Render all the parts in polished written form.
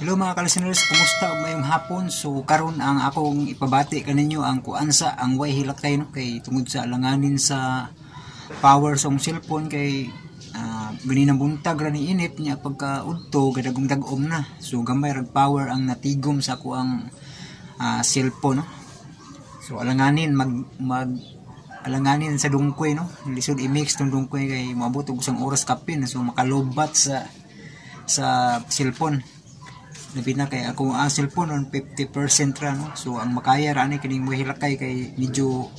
Hello, mga ka-listeners, kumusta ug maayong hapon? So karon ang akong ipabati kaninyo ang kuansa ang way hilakay, no, kay tungod sa alanganin sa power sa akong cellphone kay ganinang buntag ra ni init niya, pagka udto gadagom dagom na. So gamay rag power ang natigom sa akoang cellphone, no. So alanganin mag mag alanganin sa dungkoy, no. Lisod i-mix tong dungkoy kay moabot og isang oras kapin, so makalobat sa cellphone, labi na kay ako ang cellphone on 50% ra, no. So ang makaya ra ani kining mohilakay kay medyo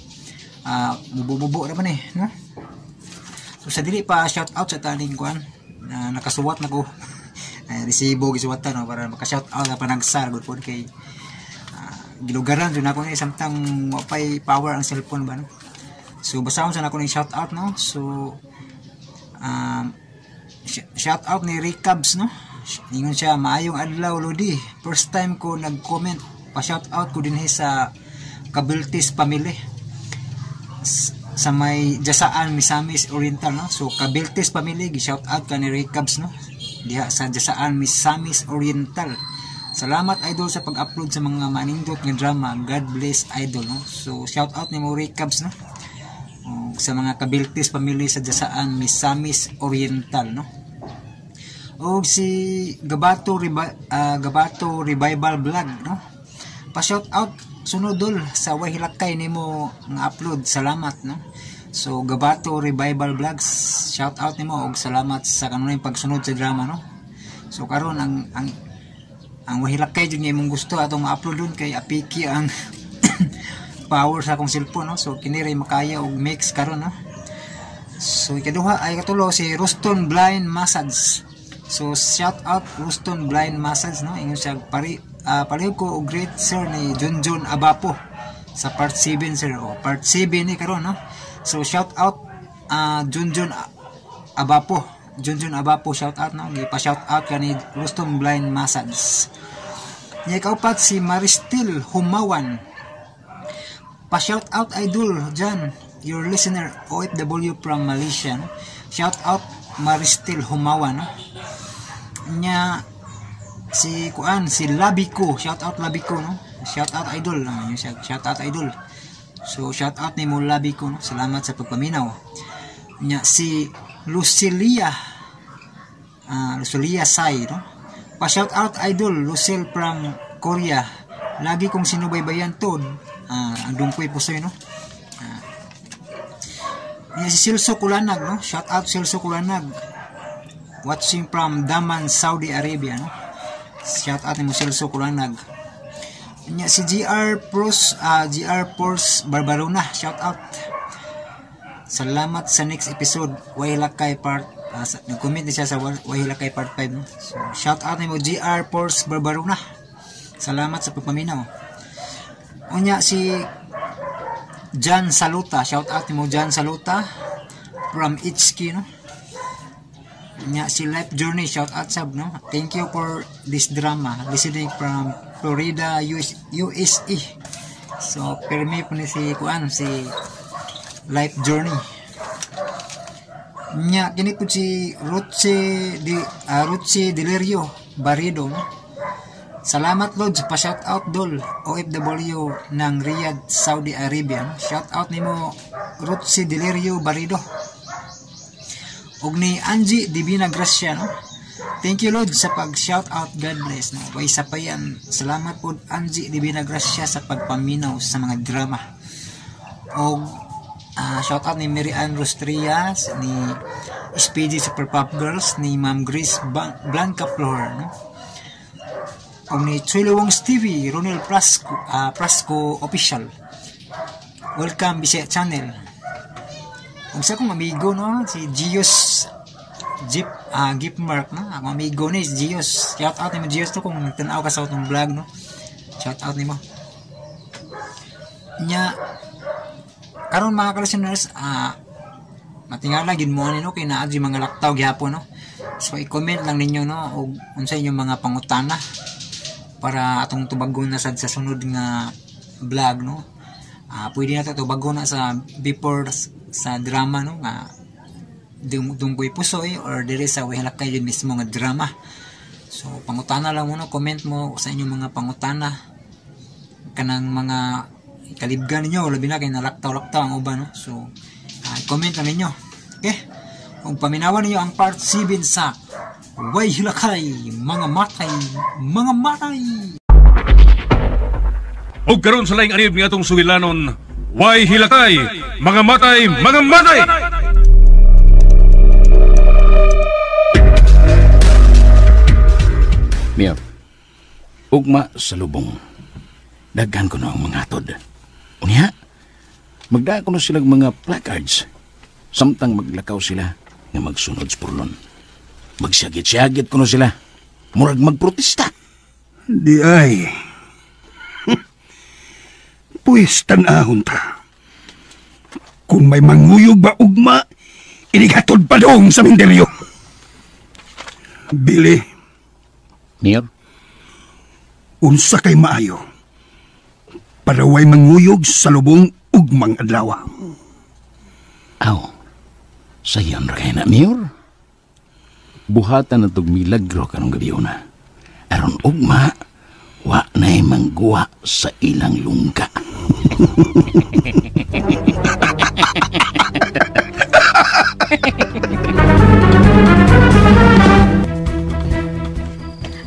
mubo-mubo ra man eh, no. So sa dili pa shout out sa taning kuan na nakasuwat na ko ay resibo gisuwatan, no, para maka shout out na panagsar gud pod kay gilugaran jud nako ni samtang wa pay power ang cellphone ba, no. So basahon sa nako ning shout out, no. So shout out ni Ricabs, no. Ingon siya, "Maayong adlaw, Lodi. First time ko nag-comment. Pa shout out ko dinhi sa Cabiltes family sa may Jasaan, Misamis Oriental," no. So Cabiltes family, gi shout out ka ni Ricabs, no, diha sa Jasaan, Misamis Oriental. "Salamat, idol, sa pag-upload sa mga manindot nga drama. God bless, idol," no. So shout out nimo, Ricabs, no. O, sa mga Cabiltes family sa Jasaan, Misamis Oriental, no. O si Gabato Revival Vlog, no. "Pa shout out sunod, dol, sa way hilakay nimo nga upload. Salamat," no. So Gabato Revival Vlogs, shout out nimo og salamat sa kanunay pagsunod sa drama, no. So karon ang way hilakay jud nga imong gusto atong ma-upload dun kay apiki ang power sa akong cellphone, no. So kini ray makaya og mix karon, no. So ikaduha ay katulo, si Ruston Blind Massage. So shout out Ruston Blind Massage, no. Ingon siya, pari palihog ko og greet, sir, ni Junjun Abapo sa part 7, sir." O, part 7 ni karon, no. So shout out Junjun Abapo. Junjun Abapo, shout out, no. Gipa shout out ka ni Ruston Blind Massage. Nya ikaupat, si Maristil Humawan. "Pa shout out, idol Jan, your listener OFW from Malaysia," no? Shout out Maristil Humawan, no? Nya si kuan, si Labiko, shout out Labiko, no. "Shout out, idol," no? Yung siya, "Shout out, idol." So shout out ni mo, Labiko, no. Salamat sa pagpaminaw. Nya si Lucilia Lucilia Sai, no. "Pa shout out, idol, Lucille from Korea. Lagi kong sinubaybayan to ang Dungkoy Pusoy," no. Nya si Silso Kulanag, no. Shout out Silso Kulanag, watching from Daman, Saudi Arabia, no. Shout out nimo, Celso Kulanag. Nya si GR Pros Barbarona, shout out. "Salamat sa next episode, Way Lakay part." Nag-comment din siya sa Way Lakay part 5, no. So shout out nimo, GR Pros Barbarona. Salamat sa pagpaminaw. Unya si Jan Saluta, shout out nimo, Jan Saluta from HK, no. Nya si Life Journey, shout out sab, no. "Thank you for this drama. Listening from Florida, US, USA." So permi po ni si kuan, si Life Journey. Nya kini po si Rutse Delirio Barido, no. "Salamat, Lods, pa shout out dol, OFW ng Riyadh, Saudi Arabia," no? Shout out nimo, Rutse Delirio Barido. Ug ni Angie Divina Gracia, no. "Thank you, Lord, sa pag shout out. God bless," no. Way sapayan. Salamat po, Angie Divina Gracia, sa pagpaminaw sa mga drama. Og shout out ni Mary Ann Rostrias, ni Speedy Super Pop Girls, ni Ma'am Grace Blanca Flor, no. Og ni Chuy Wongs TV, Ronel Prasco, Prasco Official. Welcome Bisaya Channel. Ug sa akong amigo, no, si Gios Jeep Gip Mark, no. Akong amigo ni si Gios. Shout out nimo, Gios, to kung nagtan-aw ka sa atong vlog, no. Shout out nimo. Nya karon, mga ka-listeners, matingala gid mo ani, no, kay naa mga laktaw gihapon, no. So i-comment lang ninyo, no, og unsa inyong mga pangutana para atong tubagon na sad sa sunod nga vlog, no. Pwede na to tubagon na sa before sa drama, no, nga Dungkoy Pusoy or dire sa Way Hilakay yun mismo nga drama. So pangutana lang mo, no, comment mo sa inyong mga pangutana kanang mga kalibgan ninyo, labi na kay nalaktaw-laktaw ang uban, no. So comment lang ninyo. Okay? Kung paminawan ninyo ang part 7 sa Way Hilakay, Mga Matay, Mga Matay. Og karon sa laing anib nga atong sugilanon, Way Hilakay, Mga Matay, Mga Matay! Mayor, ugma sa lubong. Daghan ko na ang mga atod. Unya, magdaan ko na silang mga placards. Samtang maglakaw sila nga magsunod sa purlon. Magsyagit-syagit ko na sila. Murag magprotesta. Di ay. Pwes tan-ahon ta. Kung may manguyog ba ugma, inigatod pa doong sa minderyo. Billy, Mayor, unsa kay maayo para way manguyog sa lubong ugmang adlaw. Aw, sayon ra kay na, Mayor. Buhatan na tog milagro karong gabi na. Aron ugma, wa na'y mangguwa sa ilang lungga.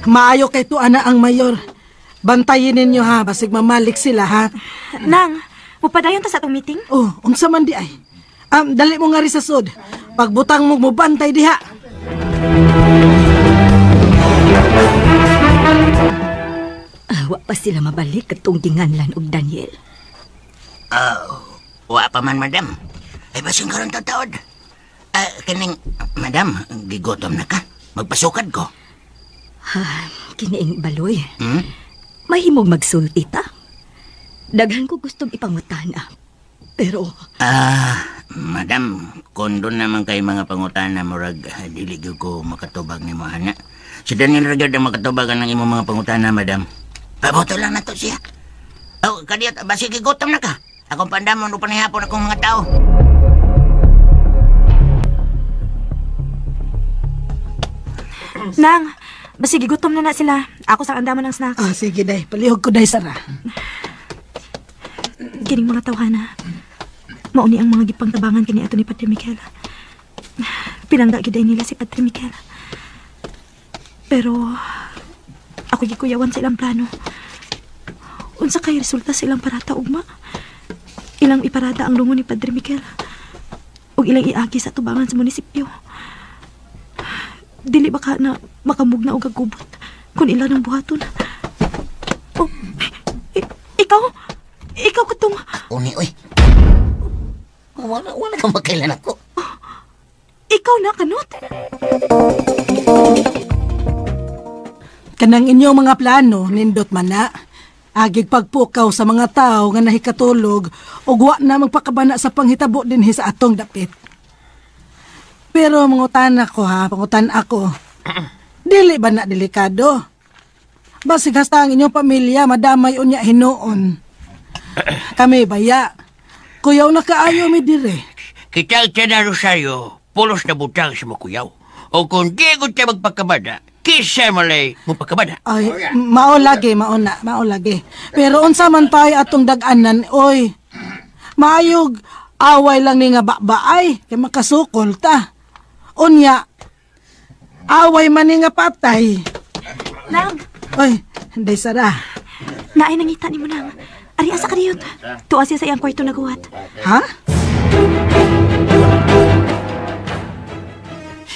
Maayo kay tuana ang mayor. Bantayin ninyo ha, basig mamalik sila ha. Nang, mupadayon ta sa atong meeting? Oh, unsa man di ay. Dali mo nga ri sa sud. Pagbutang mo mobantay diha. Wa pa sila mabalik katong ginganlan og Daniel. Wa pa man, madam. Ay, basin karon taod. Kaning, madam, gigotom na ka. Magpasukad ko. Kiniing baloy. Hmm? Mahimog magsulti ta. Daghan ko gustong ipangutana. Pero Madam, kung doon naman kay mga pangutana, murag, dili gyud ko makatubag ni mo, ana. Si Daniel ra gyud ang makatubag ng imong mga pangutana, madam. Paboto lang nato siya. Oh, kadiyot, basig gigotom na ka. Akong pandamon o panihapon akong mga tao. Nang, basig gutom na na sila. Ako sa andaman ng snacks. Ah, sige day, palihog ko day sara. Kining mga tawhana. Mauni ang mga gipangtabangan kini ato ni Padre Miguel. Pinangga gid nila si Padre Miguel. Pero ako gikuyawan sa ilang plano. Unsa kay resulta sa ilang parata ugma? Ilang iparada ang lungo ni Padre Miguel. Ug ilang iagi sa tubangan sa munisipyo. Dili ba ka na makamugna og kagubot kung ilan ang buhaton? Oh, ikaw katong Uni, oy. Wala ka makailan ako. Ikaw na kanot. Kanang inyong mga plano, nindot man na. Agig pagpukaw sa mga tao nga nahikatulog ug wa na magpakabana sa panghitabo dinhi sa atong dapit. Pero mangutan ako ha, pangutan ako. Dili ba na delikado? Basig hasta ang inyong pamilya madamay unya hinuon. Kami baya. Kuyaw na kaayo mi dire. Kita na Rosario, pulos na butang sa makuyaw. O kung di ko siya magpakabada, kisa malay mo pagkabada. Ay, mao lagi, mao na, mao lagi. Pero unsa man tayo atong dag-anan, oy. Maayog away lang ni nga babaay kay makasukol ta. Unya, away man ni nga patay. Nang, Oy, hindi sara. Naay nangita ni mo nang. Ari asa kadiyot. Tuwa siya sa iyang kwarto naguwat. Ha?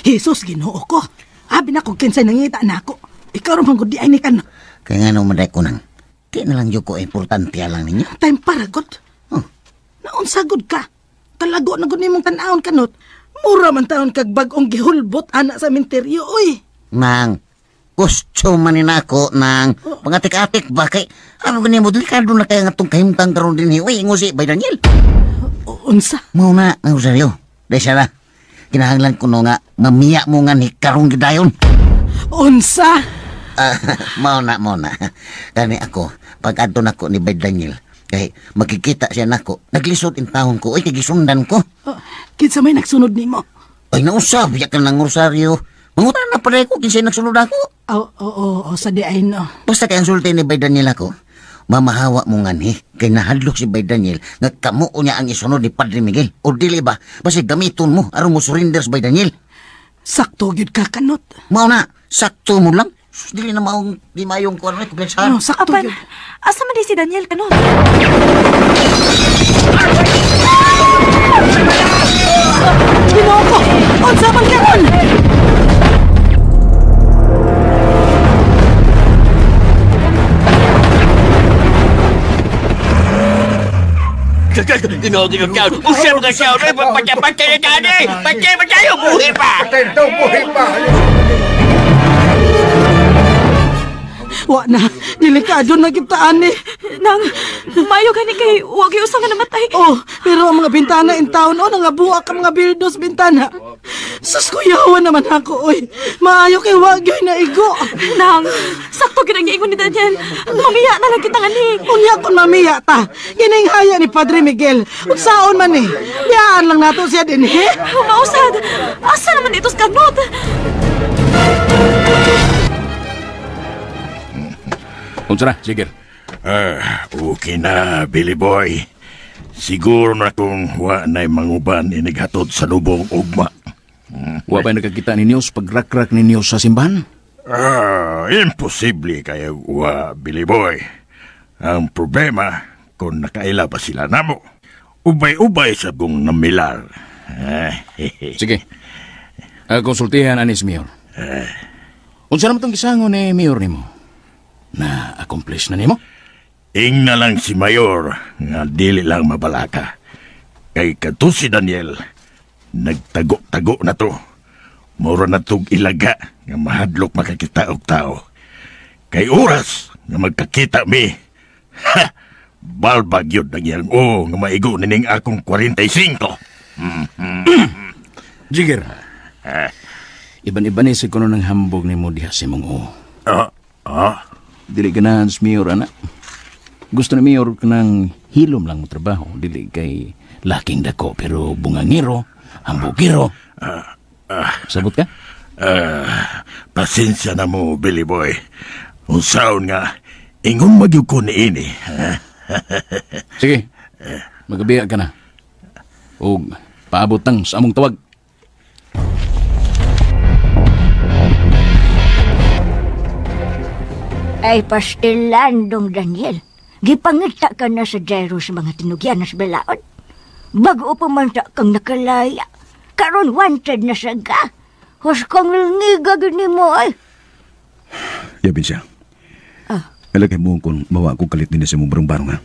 Jesus, Ginoo ko. Abi na kung kinsay nangita na ako. Ikaw ra man gud di ay ni kan. Kaya nga naman ko nang, di na lang yun ko importante lang ninyo. Time para god. Oh. Naunsa gud ka. Kalago na gud nimong tan-awon kanot. Mura man taon kag bag-ong gihulbot ana sa menteryo oy. Nang, gusto man ni nako nang pangatik-atik ba kay ano gani mo delikado na kaya nga tong kahimtang karon din uy ingo si Bay Daniel. Unsa? Mao na ang Rosario. Dahil siya na. Kinahanglan ko no nga mamiya mo nga ni karong gidayon. Unsa? Mao na, mao na. Kani ako, pag adto nako ni Bay Daniel, kay makikita siya nako, naglisod in taon ko, oy kay gisundan ko. Oh, kinsa may nagsunod nimo? Ay nausab, ya ka ng Rosario. Mangutan na pala ko, kinsay nagsunod ako. Oo, sa di ay no. Basta kay ang sulti ni Bay Daniel ako, mamahawa mo nganhi kay nahadlok si Bay Daniel nga kamo niya ang isunod ni Padre Miguel. O dili ba, basta gamiton mo aron mo surrender sa Bay Daniel. Sakto gyud ka kanot. Mao na, sakto mo lang. Sus, dili na maong di mayong kuan ni kumpensahan. No, sakto Apan, gyud. asa man di si Daniel kanot? Ginoo ko! Unsa man karon? Ginoo, ginoo, ginoo. Usap ka siya. Patay, patay na tani. Patay, patay. Buhi pa. Patay daw, buhi pa. Wa na, delikado na kita ani. Nang, mayo gani kay wag usa nga namatay. Oh, pero ang mga bintana in town, oh, nangabuak ang mga bildos bintana. Sus, kuyawan naman ako, oy. Maayo kay wag gyud na igo. Nang, sakto gyud ang giingon ni Daniel. Mamiya na lang kita ngani. Unya kon mamiya ta. Kining haya ni Padre Miguel. Unsaon man ni? Biyaan lang nato siya dinhi. Mausad, asa naman ito sa kanot? Unsa na, Jigger? Okay na, Billy Boy. Siguro na kung wa na'y manguban inighatod sa lubong ugma. Wa ba'y nakakita ninyo sa pagrakrak ninyo sa simbahan? Imposible kayo wa, Billy Boy. Ang problema, kung nakaila pa sila namo. Ubay-ubay sa kong namilar. Sige. Konsultihan ani si Mayor. Unsa naman itong gisango ni Mayor nimo? Na-accomplish na nimo? Ing na lang si Mayor nga dili lang mabalaka. Kay kadto si Daniel, nagtago-tago na to. Mura na tog ilaga nga mahadlok makakita og tao. Kay oras nga magkakita mi. Ha! Balbag yun ang iyang o nga maigo nining akong 45. Jigger. Iban-iban ni sa kuno ng hambog nimo diha sa imong o. Dili ganahan sa Mayor, ana. Gusto ni Mayor kanang hilom lang mo trabaho. Dili kay laking dako pero bungangero, hambugero. Sabot ka? Pasensya na mo, Billy Boy. Unsaon nga, ingon magyud ko niini. Sige, magabiya ka na. Og paabot tang sa among tawag. Ay, pastilan, Dong Daniel. Gipangita ka na sa Jairo sa mga tinugyan na sa balaod. Bago pa man ta kang nakalaya. Karon wanted na sa ga. Huskong ngiga gini mo ay. Yabin siya. Alagay mo kung mawa ko kalit din sa mong barong-barong ha.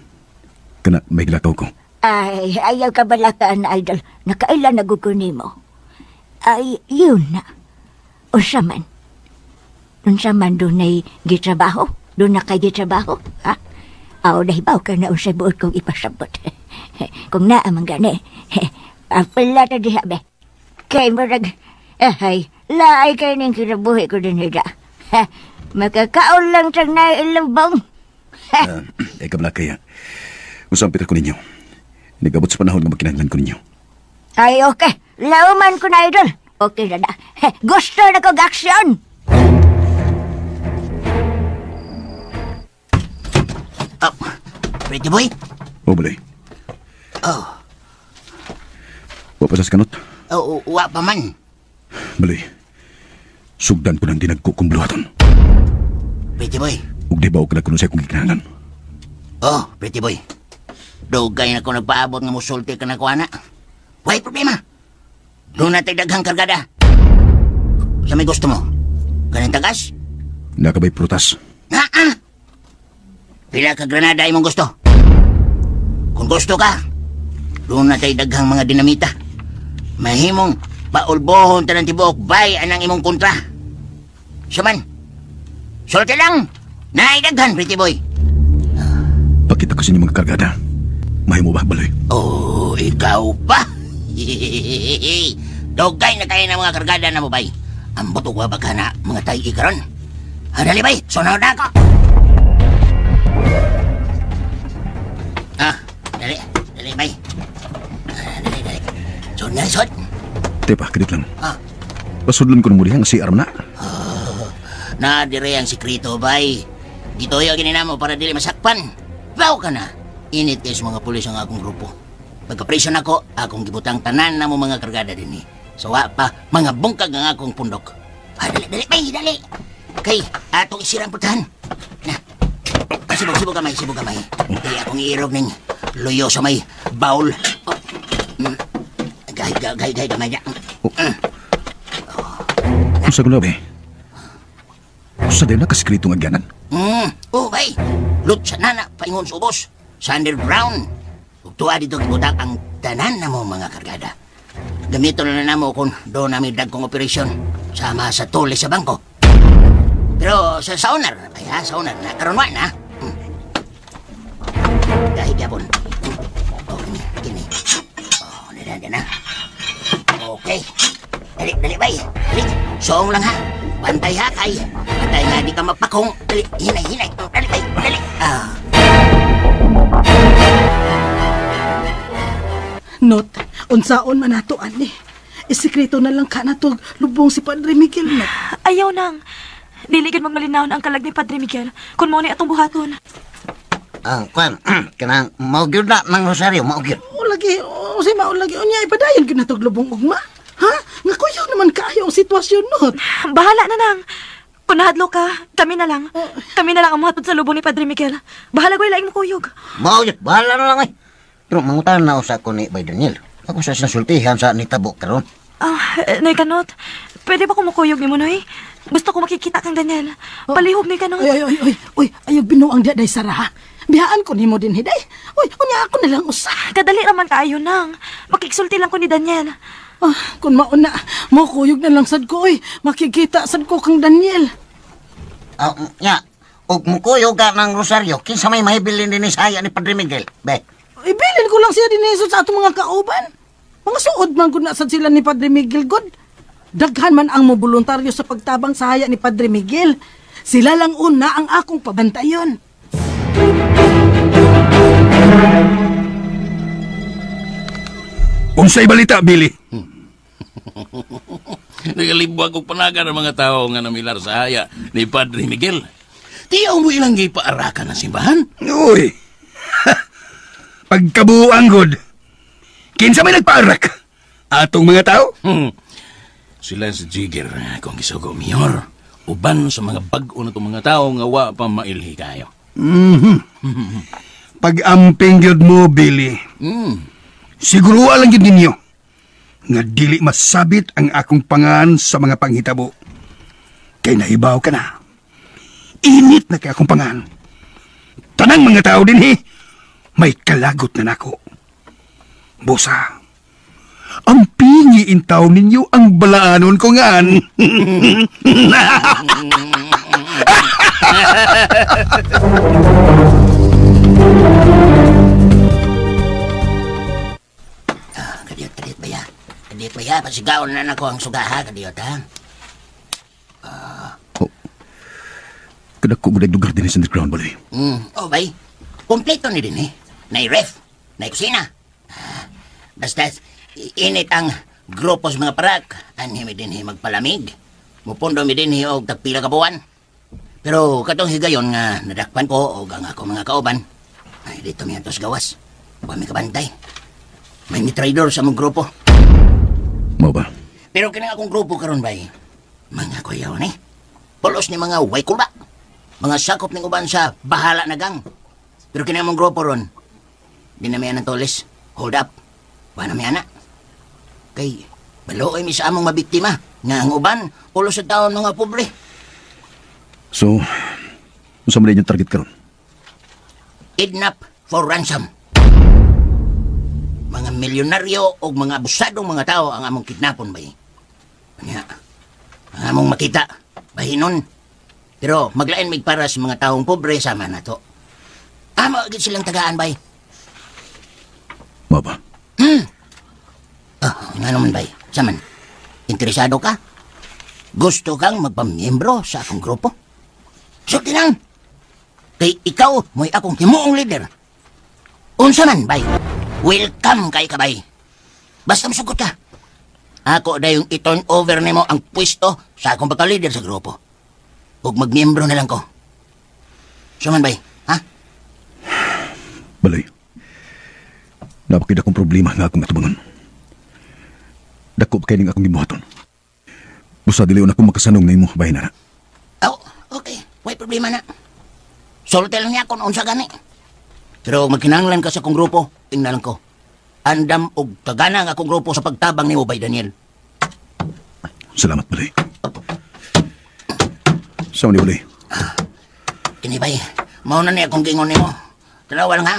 Kana may gilakaw ko. Ay, ayaw ka balakaan na idol. Nakailan na guguni mo. Ay, yun na. Unsa man. Unsa man doon ay gitrabaho. Doon na kay gitrabaho. Ha? Aw, nahibaw ka na unsay buot kong ipasabot. Kung naa man gani, apela ta diha be. Kay murag, ay, laay kay ning kinabuhi ko din hida. Makakaon lang tang nailabong. Ay kabla kaya. Usampit ako ninyo. Nagabot sa panahon nga magkinahanglan ko ninyo. Ay, okay. Lauman ko na, idol. Okay na na. Gusto na kong aksyon. Oh, pretty boy? O, balay. Oh. Wa pa sa kanot? Oh, wa pa man. Balay. Sugdan ko ng dinagko kong buluhaton. Pretty boy. Ug di ba og kuno sa akong gikinahanglan? Oh, pretty boy. Dugay na ko nagpaabot nga musulti ka na ko, ana. Way problema. Doon natin daghang kargada. Sa may gusto mo? Ganang tagas? Nakabay prutas. Naa! Pila ka granada imong gusto? Kung gusto ka, doon na tayo daghang mga dinamita. Mahimong paulbohon tanang tibuok bay anang imong kontra. Siya man, sulti lang, naidaghan, pretty boy. Pakita ko sa inyo mga kargada. Mahimo ba, baloy? Oh, ikaw pa. Dugay na kayo ng mga kargada na mo, bay. Ang buto wa baka na mga tayo ikaron. Hadali, bay, sunod na ako. Ah, dali, dali, bay. Dali, dali. Sud na, sud. Tepa, kadit lang. Ah. Pasudlon ko na muli ang CR na. Oh, Na dire ang sikreto, bay. Gituyo gini namo para dili masakpan. Baw ka na. Init kay sa mga pulis ang akong grupo. Pagka-presyon ako, akong gibutang tanan na mo mga kargada dinhi. So wa pa mga bungkag ang akong pundok. Ah, dali, dali, bay, dali. Kay atong isirang putahan. Na. Sibog, sibog kamay, sibog kamay. Kay akong iirog ning luyo sa may baul. Oh. Gay, gay, gay, gay, gamay niya. Unsa ko na, be? Unsa din na kasikreto nga agyanan? Oh, bay. Lutsa na na, paingon sa ubos. Sa underground. Ug tuwa dito gibutang ang tanan na mo mga kargada. Gamito na na namo kung doon namin dagkong operasyon sama sa tuli sa bangko. Pero sa saunar na ba, ha? Saunar na. Karon wa na. Dahil gapon. Oh, kini, kini. Oh, na na na. Okay. Dali, dali, bay. Dali. Soong lang ha. Bantay ha, kay. Bantay nga, di ka mapakong. Dali, hinay, hinay. Dali, bay, dali. Ah. Not, unsaon man nato ani. Isikreto na lang ka na to lubong si Padre Miguel, Not. Ayaw nang. Dili gid magmalinawon ang kalag ni Padre Miguel kung mao ni atong buhaton. Ah, kwan, kanang mao gyud na nang rosaryo, mao gyud. O lagi, o si mao lagi unya ipadayon gyud natog lubong ugma. Ha? Nga kuyaw naman kaayo ang sitwasyon, Not. Bahala na nang. Kung nahadlo ka, kami na lang. Kami na lang ang muhatod sa lubong ni Padre Miguel. Bahala ko'y laing mukuyog. Mao gyud, bahala na lang ay. Pero mangutan na usa ko ni Bay Daniel. Ako sa sinasultihan sa nitabo karon. Ah, Noy Kanot, pwede ba kumukuyog ni mo, Noy? Gusto ko makikita kang Daniel. Palihog, Noy Kanot. Oy, oy, oy, oy, oy, ayaw binuang diya day Sara, ha? Bihaan ko nimo din, hiday. Oy, unya ako na lang usa. Kadali raman kaayo nang. Makiksulti lang ko ni Daniel. Ah, kung mauna, mukuyog na lang sad ko, oy. Makikita sad ko kang Daniel. Ah, nya, og mukuyog ka ng rosaryo, kinsa may mahibilin dinhi sa haya ni Padre Miguel? Be. Ibilin ko lang siya din ni sa atong mga kauban. Mga suod man gud na sad sila ni Padre Miguel god. Daghan man ang moboluntaryo sa pagtabang sa haya ni Padre Miguel. Sila lang una ang akong pabantayon. Unsay balita, Billy? Nagalibwag og panagan ang mga tao nga namilar sa haya ni Padre Miguel. Tiyaw mo ilang gipaarakan ang simbahan? Uy! Pagkabuang god. Kinsa may nagpaarak? Atong mga tao? Sila si Jigger, kung gisugo, Mayor. Uban sa mga bag-o na itong mga tao nga wa pa mailhi kayo. Pag-amping gyud mo, Billy. Siguro lang gyud ninyo nga dili masabit ang akong pangan sa mga panghitabo. Kay nahibaw ka na. Init na kay akong pangan. Tanang mga tao dinhi, may kalagot na nako. Bosa, ang pingi intaw ninyo ang balaanon ko ngan. Ah, kadiyot, kadiyot ba ya? Kadiyot ba ya? Pasigaon na nako ang suga ha, kadiyot ha? Oh. Kadako ko lugar din sa underground, bali. Oh, bay. Kompleto ni din eh. Nay ref, nay kusina. Ah, basta init ang grupo sa mga parak. Anhi mi dinhi magpalamig. Mupundo mi dinhi og tagpila ka buwan. Pero katong higayon nga nadakpan ko og ang ako mga kauban, ay dito mi antos gawas. Wa mi kabantay. May mitraidor sa among grupo. Mao ba? Pero kinang akong grupo karon bay, mga kuyaw ni. Pulos ni mga way kulba. Mga sakop ning uban sa bahala na gang. Pero kinang among grupo ron, di na may anang toles. Hold up. Wa na may ana. Kay baluoy mi sa among mabiktima nga ang uban pulos sa taon mga pobre. So, unsa man inyong target karon? Kidnap for ransom. Mga milyonaryo o mga abusadong mga tao ang among kidnapon bay. Nya, ang among makita, bahinon. Pero maglain mig para sa mga taong pobre sama na to. Amo gid silang tagaan bay. Mao ba? Ah, nga naman bay. Saman, interesado ka? Gusto kang magpamiyembro sa akong grupo? Sulti lang. Kay ikaw mo'y akong himuong leader. Unsa man, bay. Welcome kay kabay. Basta masugot ka. Ako dayong i-turn over nimo ang pwesto sa akong pagka-leader sa grupo. Ug magmiyembro na lang ko. Suman bay, ha? Baloy. Napakita akong problema nga akong atubangon. Dako pa kay ning akong gibuhaton. Busa dili na akong makasanong na imo bahin na. Oh, okay. Way problema na. Sulti lang niya kung unsa gani. Pero magkinahanglan ka sa akong grupo, tingnan lang ko. Andam og tagana ang akong grupo sa pagtabang nimo bay Daniel. Salamat, Baloy. Sama ni Baloy. Kini bay, mao na ni akong gingon nimo. Tanawa lang ha.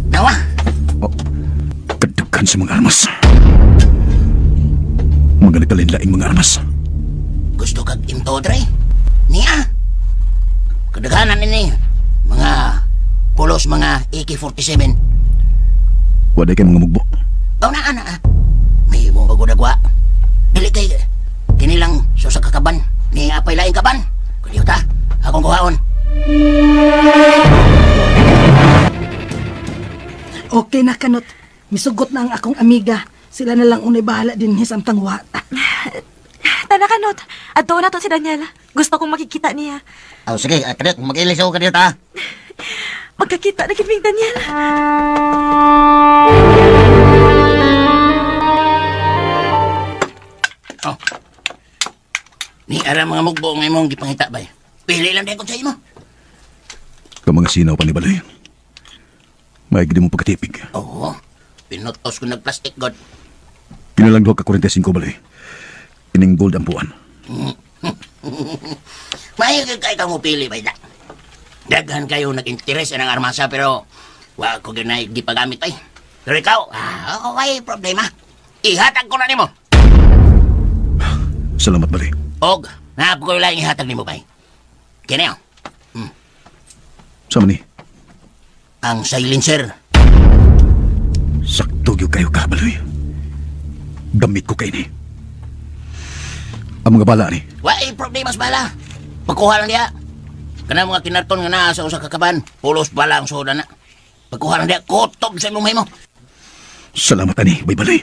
Nawa. Oh, kadaghan sa mga armas. Mga nagkalinlaing mga armas. Gusto kag imto, Dre? Niya. Kadaghanan ini. Mga pulos, mga AK-47. Waday kay mga mugbo. Oh, na, ana. May imong pagudagwa. Dili kay kinilang so sa kakaban. Ni apay laing kaban. Kudyot ha. Akong kuhaon. Okay na, Kanot. Misugot na ang akong amiga. Sila na lang unay bahala din sa amtang wata. Tana, Kanot. Adto na to si Daniela. Gusto kong makikita niya. Oh, sige, kadiyot, mag-ilis ako kadiyot ha. Magkakita na kami, Daniela. Oh. Ni ara mga mugbo nga imong gipangita bay. Pili lang din ko sa imo. Ka mga sinaw pa ni Baloy. May gidi mo pagkatipig. Oo. Pinutos ko nagplastic god. Kinalang duha ka 45 Baloy. Ining gold ang puan. May kay ka mo pili bay da. Daghan kayo nag-interes ang armasa pero wa ko ginay gipagamit ay. Pero ikaw, okay problema. Ihatag ko na nimo. Salamat Baloy. Og, naap ko lang ihatag nimo bay. Kini oh. Sama ni? Ang silencer. Sakto gyud kayo ka, Baloy. Gamit ko kay ni. Ang mga bala ni. Wa problema sa bala. Pagkuha lang diha. Kana mga kinarton nga naa sa usa ka kaban, pulos bala ang soda na. Pagkuha lang diha, kutob sa imong mahimo. Salamat ani, bay Baloy.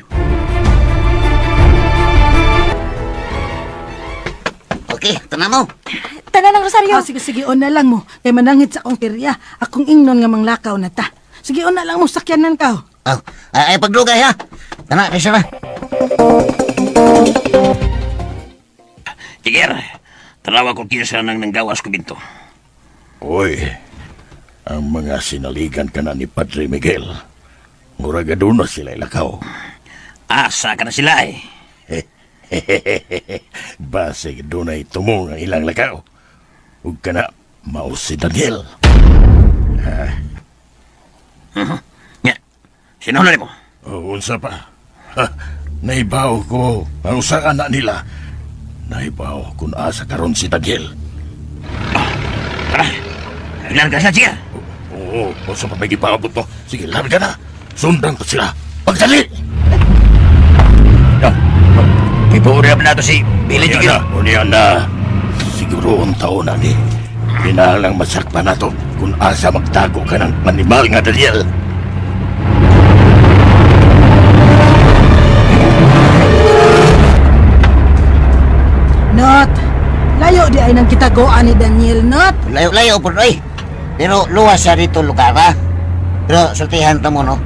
Okay, tanan mo. Tanan ang rosaryo. Oh, sige, sige, una lang mo. Kay manangit sa akong kirya. Akong ingnon nga manglakaw na ta. Sige, una lang mo, sakyanan ka. Oh, ay pagdugay ha. Tana, kaysa na. Tiger, tanawa ko kinsa nang nanggawas ko binto. Uy, ang mga sinaligan ka na ni Padre Miguel. Murag aduna sila ilakaw. Asa ka na sila eh. Basig dunay tumong ang ilang lakaw. Ug kana mao si Daniel. Nya, sino na nimo? Oh, unsa pa? Ha, naibaw ko ang usa ka anak nila. Naibaw kung asa karon si Daniel. Tara, larga sa siya. Oo, unsa pa may gipaabot mo? Sige, larga na. Sundan ko sila. Pagdali! Ibuurap na to si Billy Tigil. Unya na. Siguro ang taon na ni. Kinalang masakpa na to kung asa magtago ka ng animal nga Daniel. Not, layo di ay nang kitagoan ni Daniel, Not. Layo-layo po, oy. Pero luwas siya dito lugar, ha? Pero sultihan ta mo, no?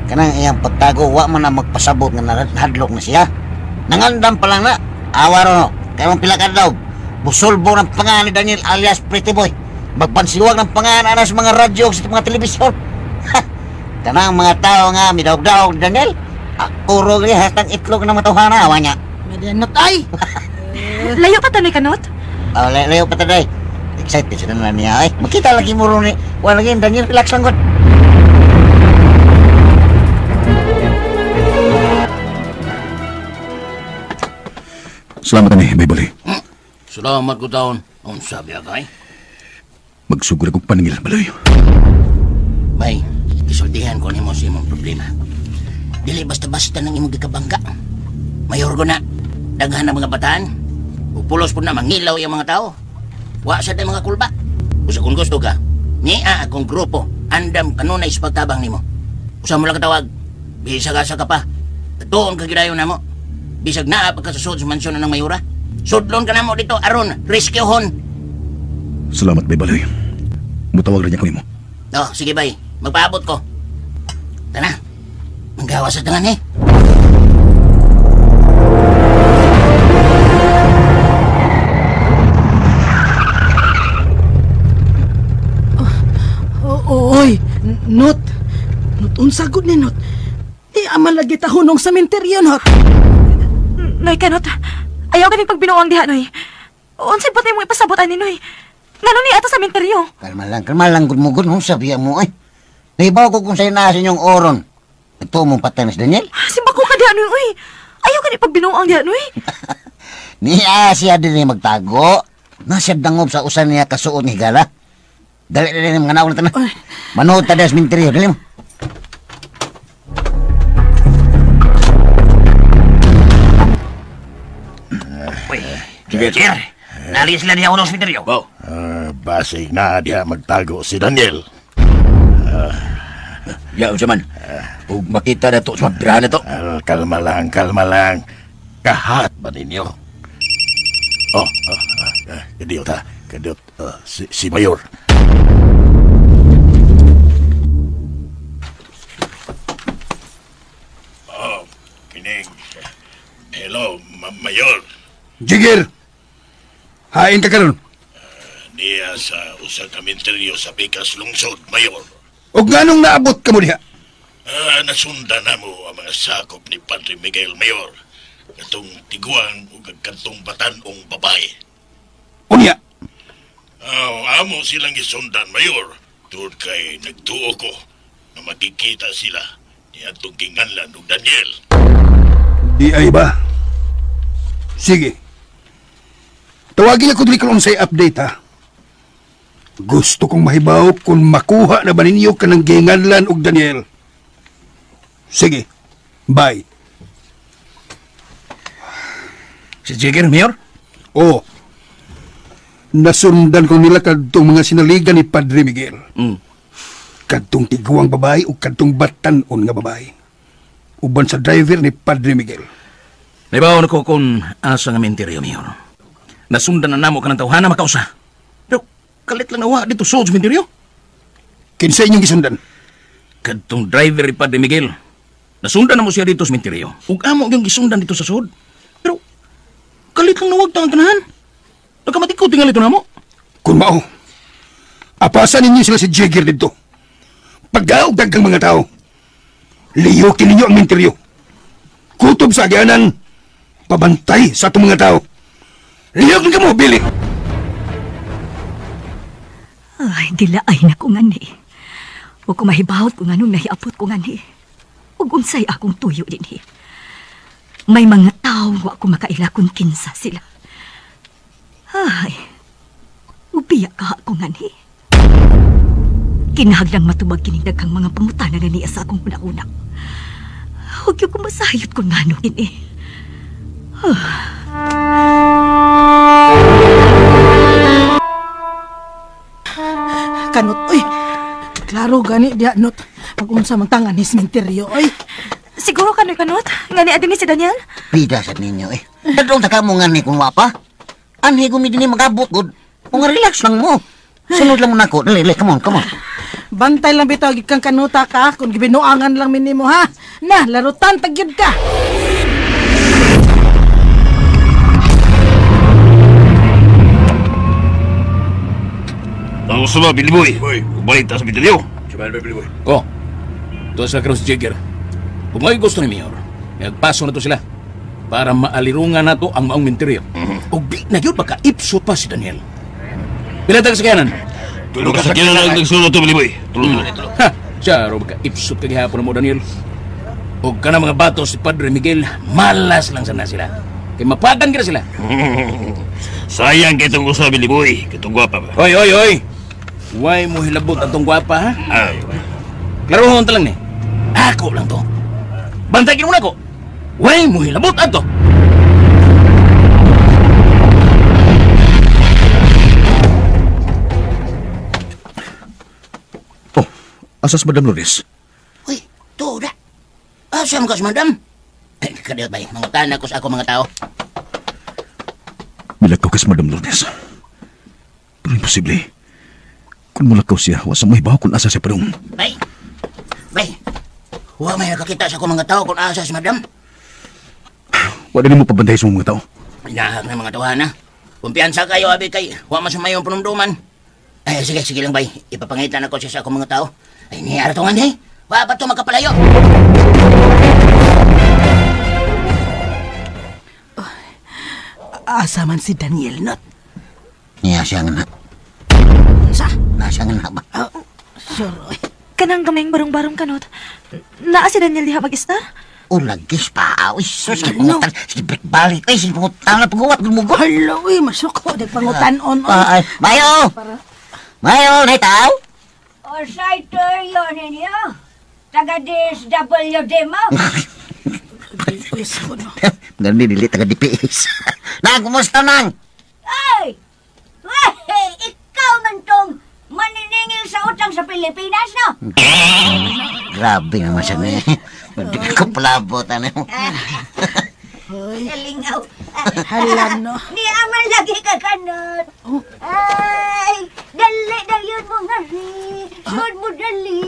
Kanang iyang pagtago, wa man na magpasabot nga nahadlok na siya. Nangandam pa lang na. Awa ro, no? Kaya mong pila ka daw. Busulbo ng pangan ni Daniel alias Pretty Boy. Magpansiwag ng pangan ana sa mga radyo sa mga telebisyon. Kanang mga tao nga midaog-daog ni Daniel. Ako ro gali hatang itlog ng matawhana, awa niya. Madanot ay. Layo pa tanay kanot? Oh, layo pa taday. Excited sila na niya ay. Makita lagi mo ro ni. Wala lagi Daniel, relax lang god. Salamat ani, bay Baloy. Salamat ko taon. Unsa biya kay? Magsugod akong paningil, Baloy. Bay, isultihan ko nimo sa imong problema. Dili basta-basta nang imong gikabangga. Mayor ko na, daghan na mga bataan. Upulos po na mangilaw yung mga tao. Wa sa mga kulba. Usa kung gusto ka, niya akong grupo, andam kanunay sa pagtabang nimo. Usa mo lang katawag, bisa ka sa ka pa. Tuon ka gidayon na mo. Bisag naa pa ka sa sud sa mansyon ng mayura. Sudlon ka na mo dito aron rescuehon. Salamat, bay Baloy. Mutawag rin niya ko nimo. Oh, sige bay, magpaabot ko. Tana. Manggawa sa tangan eh. Oy, Not. Not, unsa gud ni Not. Di aman lagi tahunong sa menteryo, Not. Noy, kanot. Ayaw ganing pagbinuang diha, Noy. Unsay ba't mo ipasabot ani, Noy? Ngano ni ato sa menteryo? Kalma lang, gud mo gud, no? Sabihan mo, ay. Nahibaw ko kung sa'yo naa sa inyong oron. Ito mong patay na si Daniel. Simba ko ka diha, Noy, uy. Ayaw ganing pagbinuang diha, Noy. Niya siya din magtago. Nasiya dangob sa usan niya kasuot ni higala. Dali, dali, mga naon na tanan. Manood ta sa menteryo, dali mo. Sir, naalis sila niya unong sementeryo. Wow. Basig na diha magtago si Daniel. Ya, unsa man. Ug makita na to sa pirahan na to. Kalma lang, kalma lang. Kahat ba ninyo? Oh, kadiyot ha. Kadiyot, si Mayor. Oh, kining. Hello, Mayor. Jigger! Hain ka karon. Niya sa usa ka menteryo sa Pikas Lungsod, Mayor. Og nganong naabot ka mo diha? Nasundan na mo ang mga sakop ni Padre Miguel, Mayor. Katong tiguang ug katong batan-ong babae. Unya? Amo silang gisundan, Mayor. Tungod kay nagtuo ko na makikita sila ni atong ginganlan og Daniel. Di ay ba? Sige. Tawagin ako dili karon sa update, ha. Gusto kong mahibaw kung makuha na ba ninyo kanang ginganlan og Daniel. Sige. Bye. Si Jigger, Mayor? Oo. Nasundan ko nila kadtong mga sinaligan ni Padre Miguel. Kadtong tiguang babae o kadtong batan-on nga babae. Uban sa driver ni Padre Miguel. Naibaw na ko kung asa nga menteryo, Mayor. Nasundan na namo ka ng tawhana makausa. Pero kalit lang nawa dito sa menteryo. Kinsa inyong gisundan? Kadtong driver ni Padre Miguel. Nasundan na mo siya dito sa menteryo. Ug amo yung gisundan dito sa sud. Pero kalit lang nawag tang tanahan. Nagkamatikot tingali ito na mo. Kung mao, apasan ninyo sila si Jigger dito. Pagdaog daghang mga tao, liyukin ninyo ang menteryo. Kutob sa agyanan, pabantay sa atong mga tao. Liyukin ka mo, Billy! Ay, dilaay na ko nga ni. Huwag ko mahibawot kung anong nahiapot ko nga ni. Huwag unsay akong tuyo din eh. May mga tao wa ko makaila kung kinsa sila. Ay, ubiya ka ako nga ni. Kinahaglang matubag kining daghang mga pangutana na niya sa akong una-una. Huwag yung kumasayot kung ngano kini. Kanot, uy. Klaro gani diha, Not. Pag-unsa man tangan ni sementeryo, oy. Siguro kanoy kanot, nga ni adini si Daniel? Pida sa ninyo, eh. Dadong ta ka mo nga ni kung wapa. Anhi gumi din magabot, good. Kung relax lang mo. Sunod lang mo nako. Dali, dali, come on, come on. Bantay lang bitaw gid kang kanuta ka kung gibinuangan lang minimo ha. Na, larutan tagyud ka. Ang gusto ba, Billy Boy? Balik ta sa Bitilyo. Oh, ito sa Cruz Jigger. Kung may gusto ni Mayor, nagpaso na to sila para maalirungan na to ang maong menteryo. O di na yun, baka ipso pa si Daniel. Pila tayo sa kayanan? Tulog ka sa kayanan ang nagsunod to, Billy Boy. Tulog. Ha, siya, ro, baka ipsot ka gihapon mo, Daniel. O ka na mga bato si Padre Miguel, malas lang sana sila. Kaya mapagan ka na sila. Sayang kay itong usa, Billy Boy. Kitong gwapa ba? Oy, oy, oy! Why mo hilabot atong gwapa, ha? Ay, Klarohon ta lang ni. Ako lang to. Bantay muna ko. Why mo hilabot ato? Oh, asas Madam Lourdes? Uy, to da. Asa mo ka si Madam? Eh, Kadiyot bay, mangutan ako sa ako mga tao. Milakaw kas Madam Lourdes. Pero imposible. Kung mulakaw siya, wa sa mahibaw kung asa siya padung. Bay! Bay! Wa may nakakita sa ako mga tao kung asa si Madam. Wa din mo pabantay sa mga tao. Inahak na mga tawhana. Kumpiyansa kayo, abi kay. Wa man sumayo ang panumduman. Ay, sige, sige lang, bay. Ipapangitan ako siya sa akong mga tao. Ay, niyara to nga, eh. Wa pa to makapalayo. Asa man si Daniel, not? Niya siya nga na. Sa? Na siya nga na ba? Oh, sure. Oy. Kanang gamayng barong-barong kanot. Naa si Daniel diha mag-istar? O lagis pa. Uy, sus, sige pangutan. Sige, balik. Uy, sige pangutan na pag-uwat. Gumugot. Hala, uy, masuko. Nagpangutan-on. Ay, Mayo! Mayo, naitaw? O say tuyo ninyo. Taga DSWD mo. Pwes ko, no. Gani, dili, taga DPS. Nang, kumusta nang? Ay! Ay, ikaw man tong maniningil sa utang sa Pilipinas, no? Grabe naman siya na eh. Hindi ko palabot, ano. Hoy. Kalingaw. Hala, no. Ni aman lagi ka kanot. Ay, dali dayon mo nga ri. Sud mo dali.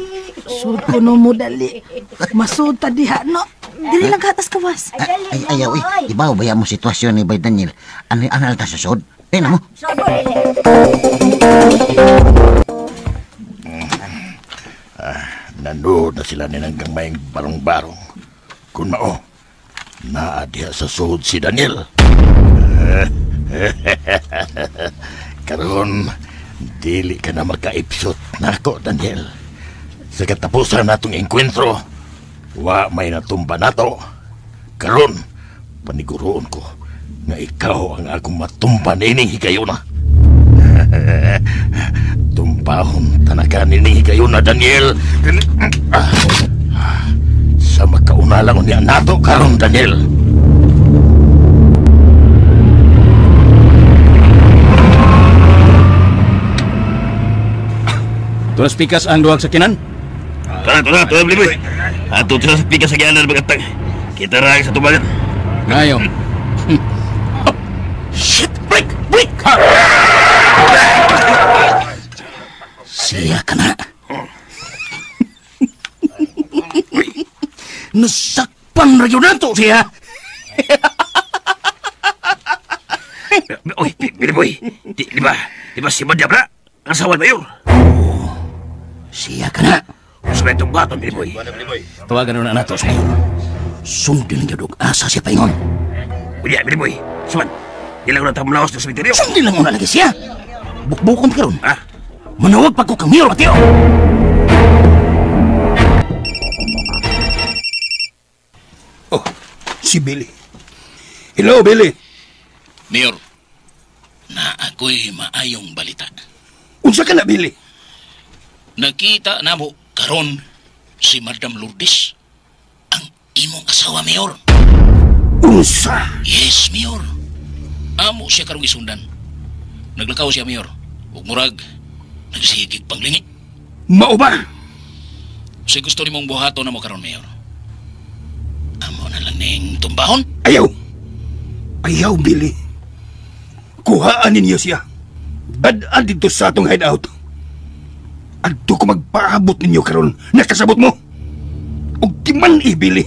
Sud ko no mo dali. Masud ta diha, no. Dili lang katas kawas. Ay, dali Ay, na ayaw, mo, eh. oy. Di ba, ubaya mo sitwasyon ni Bay Daniel? Ano, ano ta sa sud? Tingnan mo. Sud mo dali. Nanood na sila nilang gamayng barong-barong. Kung mao, naa diha sa suod si Daniel. Karon, dili ka na makaipsot nako, Daniel. Sa katapusan natong engkwentro, wa may natumba nato. Karon, paniguroon ko nga ikaw ang akong matumba nining higayuna. Tumbahon tanaka nining higayuna, Daniel. Sa makauna lang unya nato karon, Daniel. Tulas pikas ang duwag sa kinan. Tara, tara, tara, Bliboy. Ato sila sa pikas sa gianan bagatang. Kita ra sa tubagan. Ngayo. Shit! Break! Break! Siya ka na. Nasakpan ra yun nato siya. Oy, Biliboy. Di ba? Di ba si Madam na? Ang asawa ba yun? Siya ka na. Sa may itong bato, Biliboy. Tawagan na nato sa mayor. Sundin lang yun og asa siya paingon. Unya, Biliboy. Suman, di lang na tamlaos na cementerio. Sundin lang una lagi siya. Bukbukon karon. Ha? Manawag pa ko kang Mayor Mateo. Oh, si Billy. Hello, Billy. Mayor, na ako'y maayong balita. Unsa ka na, Billy? Nakita na mo karon si Madam Lourdes, ang imong asawa, Mayor. Unsa? Yes, Mayor. Amo siya karong isundan. Naglakaw siya, Mayor. Ug murag, nagsigig panglingi. Mao ba? Sa gusto nimong buhaton na mo karon, Mayor. Amo na lang ning tumbahon. Ayaw. Ayaw, Billy. Kuhaan ninyo siya. Dad-an dito sa atong hideout. Adto ko magpaabot ninyo karon. Nakasabot mo. Og di man eh, Billy.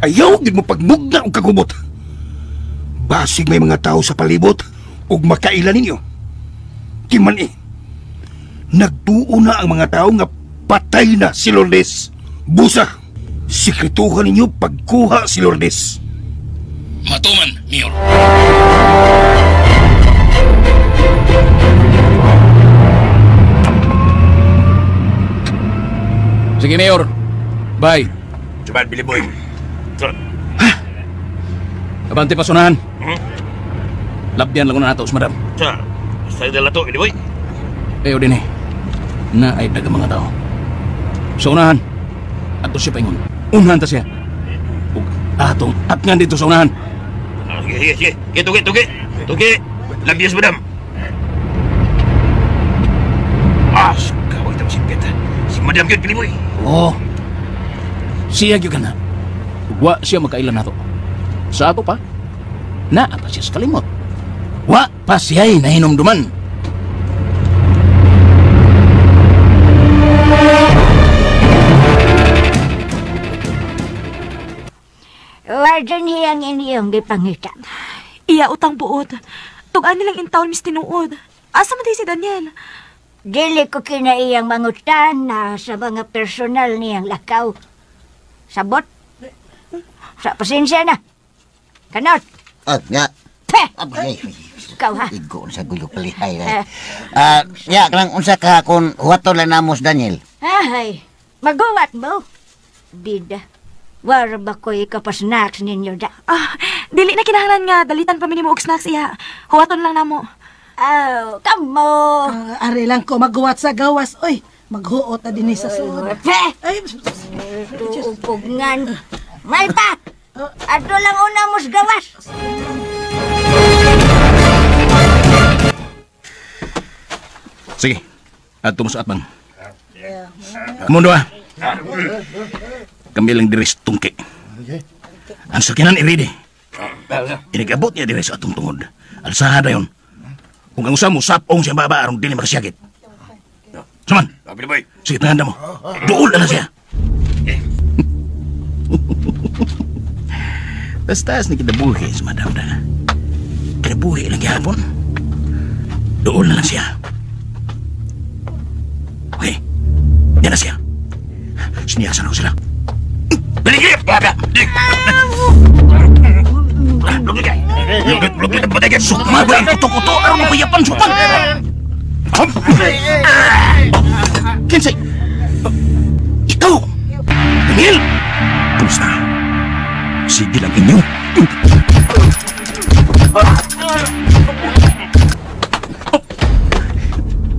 Ayaw gid mo pagmugna og kagubot. Basig may mga tao sa palibot og makaila ninyo. Di man eh. Nagtuo na ang mga tao nga patay na si Lourdes. Busa, sikretuhan ninyo pagkuha si Lourdes. Matuman, Mayor. Sige, Mayor. Bye. Suman, Biliboy. Abante pasunahan. Labyan lang ko na nato, madam. Sa, sa dala to, Biliboy. Ayo din eh. Na ay daga mga tao. Sa unahan, ato siya paingon. Unahan ta siya. Ug atong atngan dito sa unahan. Sige, sige, sige. Sige, tugi, tugi. Tugi. Labyas, madam. Ah, kaway tamo si Peta. Si madam yun, Biliboy. Oo. Siya gyud ka na. Ug wa siya makailan nato. Sa ato pa, naa pa siya sa kalimot. Wa pa siya'y nahinumduman. Warden hiyang inyong gipangita. Iya utang buot. Tugaan nilang in town, Miss Tinuod. Asa man si Daniel? Dili ko kinaiyang mangutana sa mga personal niyang lakaw. Sabot? Sa pasensya na. Kanot. Oh, ya. Peh! Abay. Ikaw ha? Igo sa gulo palihay. Ya, kanang unsa ka kung huwaton lang namo si Daniel. Ay, maguwat mo. Bida. Wara ba ko'y kapasnacks ninyo da? Ah, dili na kinahanglan nga dalitan pa minimo og snacks iya. Huwaton lang namo. Aw, kamo. Ari lang ko maguwat sa gawas. Oy, maghuot na dinhi sa suod. Peh! Ay, tuupogngan. May pa! Ato lang una mos gawas. Sige, ato mo sa atbang. Mundo ah. Kami lang diri sa tungki. Ang sakyanan i-ready. Inigabot niya diri sa atong tungod. Alsaha dayon. Kung ang usa mo, sapong siya baba aron dili makasyagit. Saman! Sige, tanganda mo. Duol na siya. Basta ni kinabuhi sa madam na. Kinabuhi lang gihapon. Duol na lang siya. Okay. Yan na siya. Siniyasan ako sila. Dali! Sukma ba ang kuto-kuto? Aron makuyapan, supan! Kinsay! Ikaw! Daniel! Kumusta? Sige lang inyo.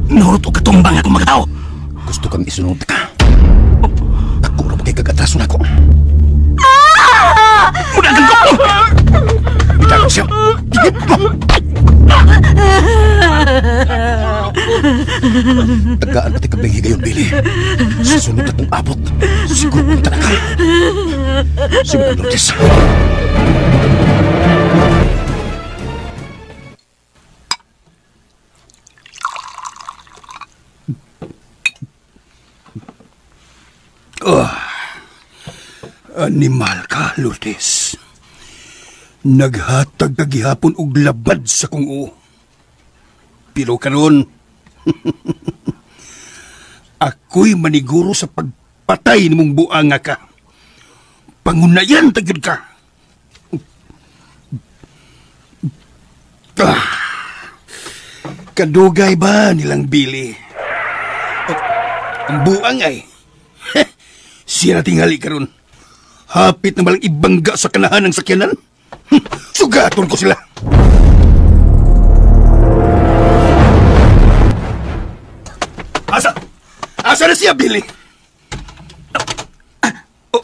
Nurot o katumbang akong mga tao. Gusto kang isunod ka. Ako rin kay kagatraso na ako. Muna kang ko! Bitawan siya! Tagaan pati kabling higayon, Billy. Sa sunod na kong abot, siguro punta na ka. Si Madam Lourdes. Oh, animal ka, Lourdes. Naghatag ka gihapon og labad sa kong uo. Pero karon, ako'y maniguro sa pagpatay nimong buanga ka. Pangunayan ta gyud ka. Ah, kadugay ba nilang Billy? Oh, ang buang ay, siya na tingali karon. Hapit na malang ibangga sa kanahan ng sakyanan. Sugaton ko sila. Asa? Asa na siya, Billy? Oh,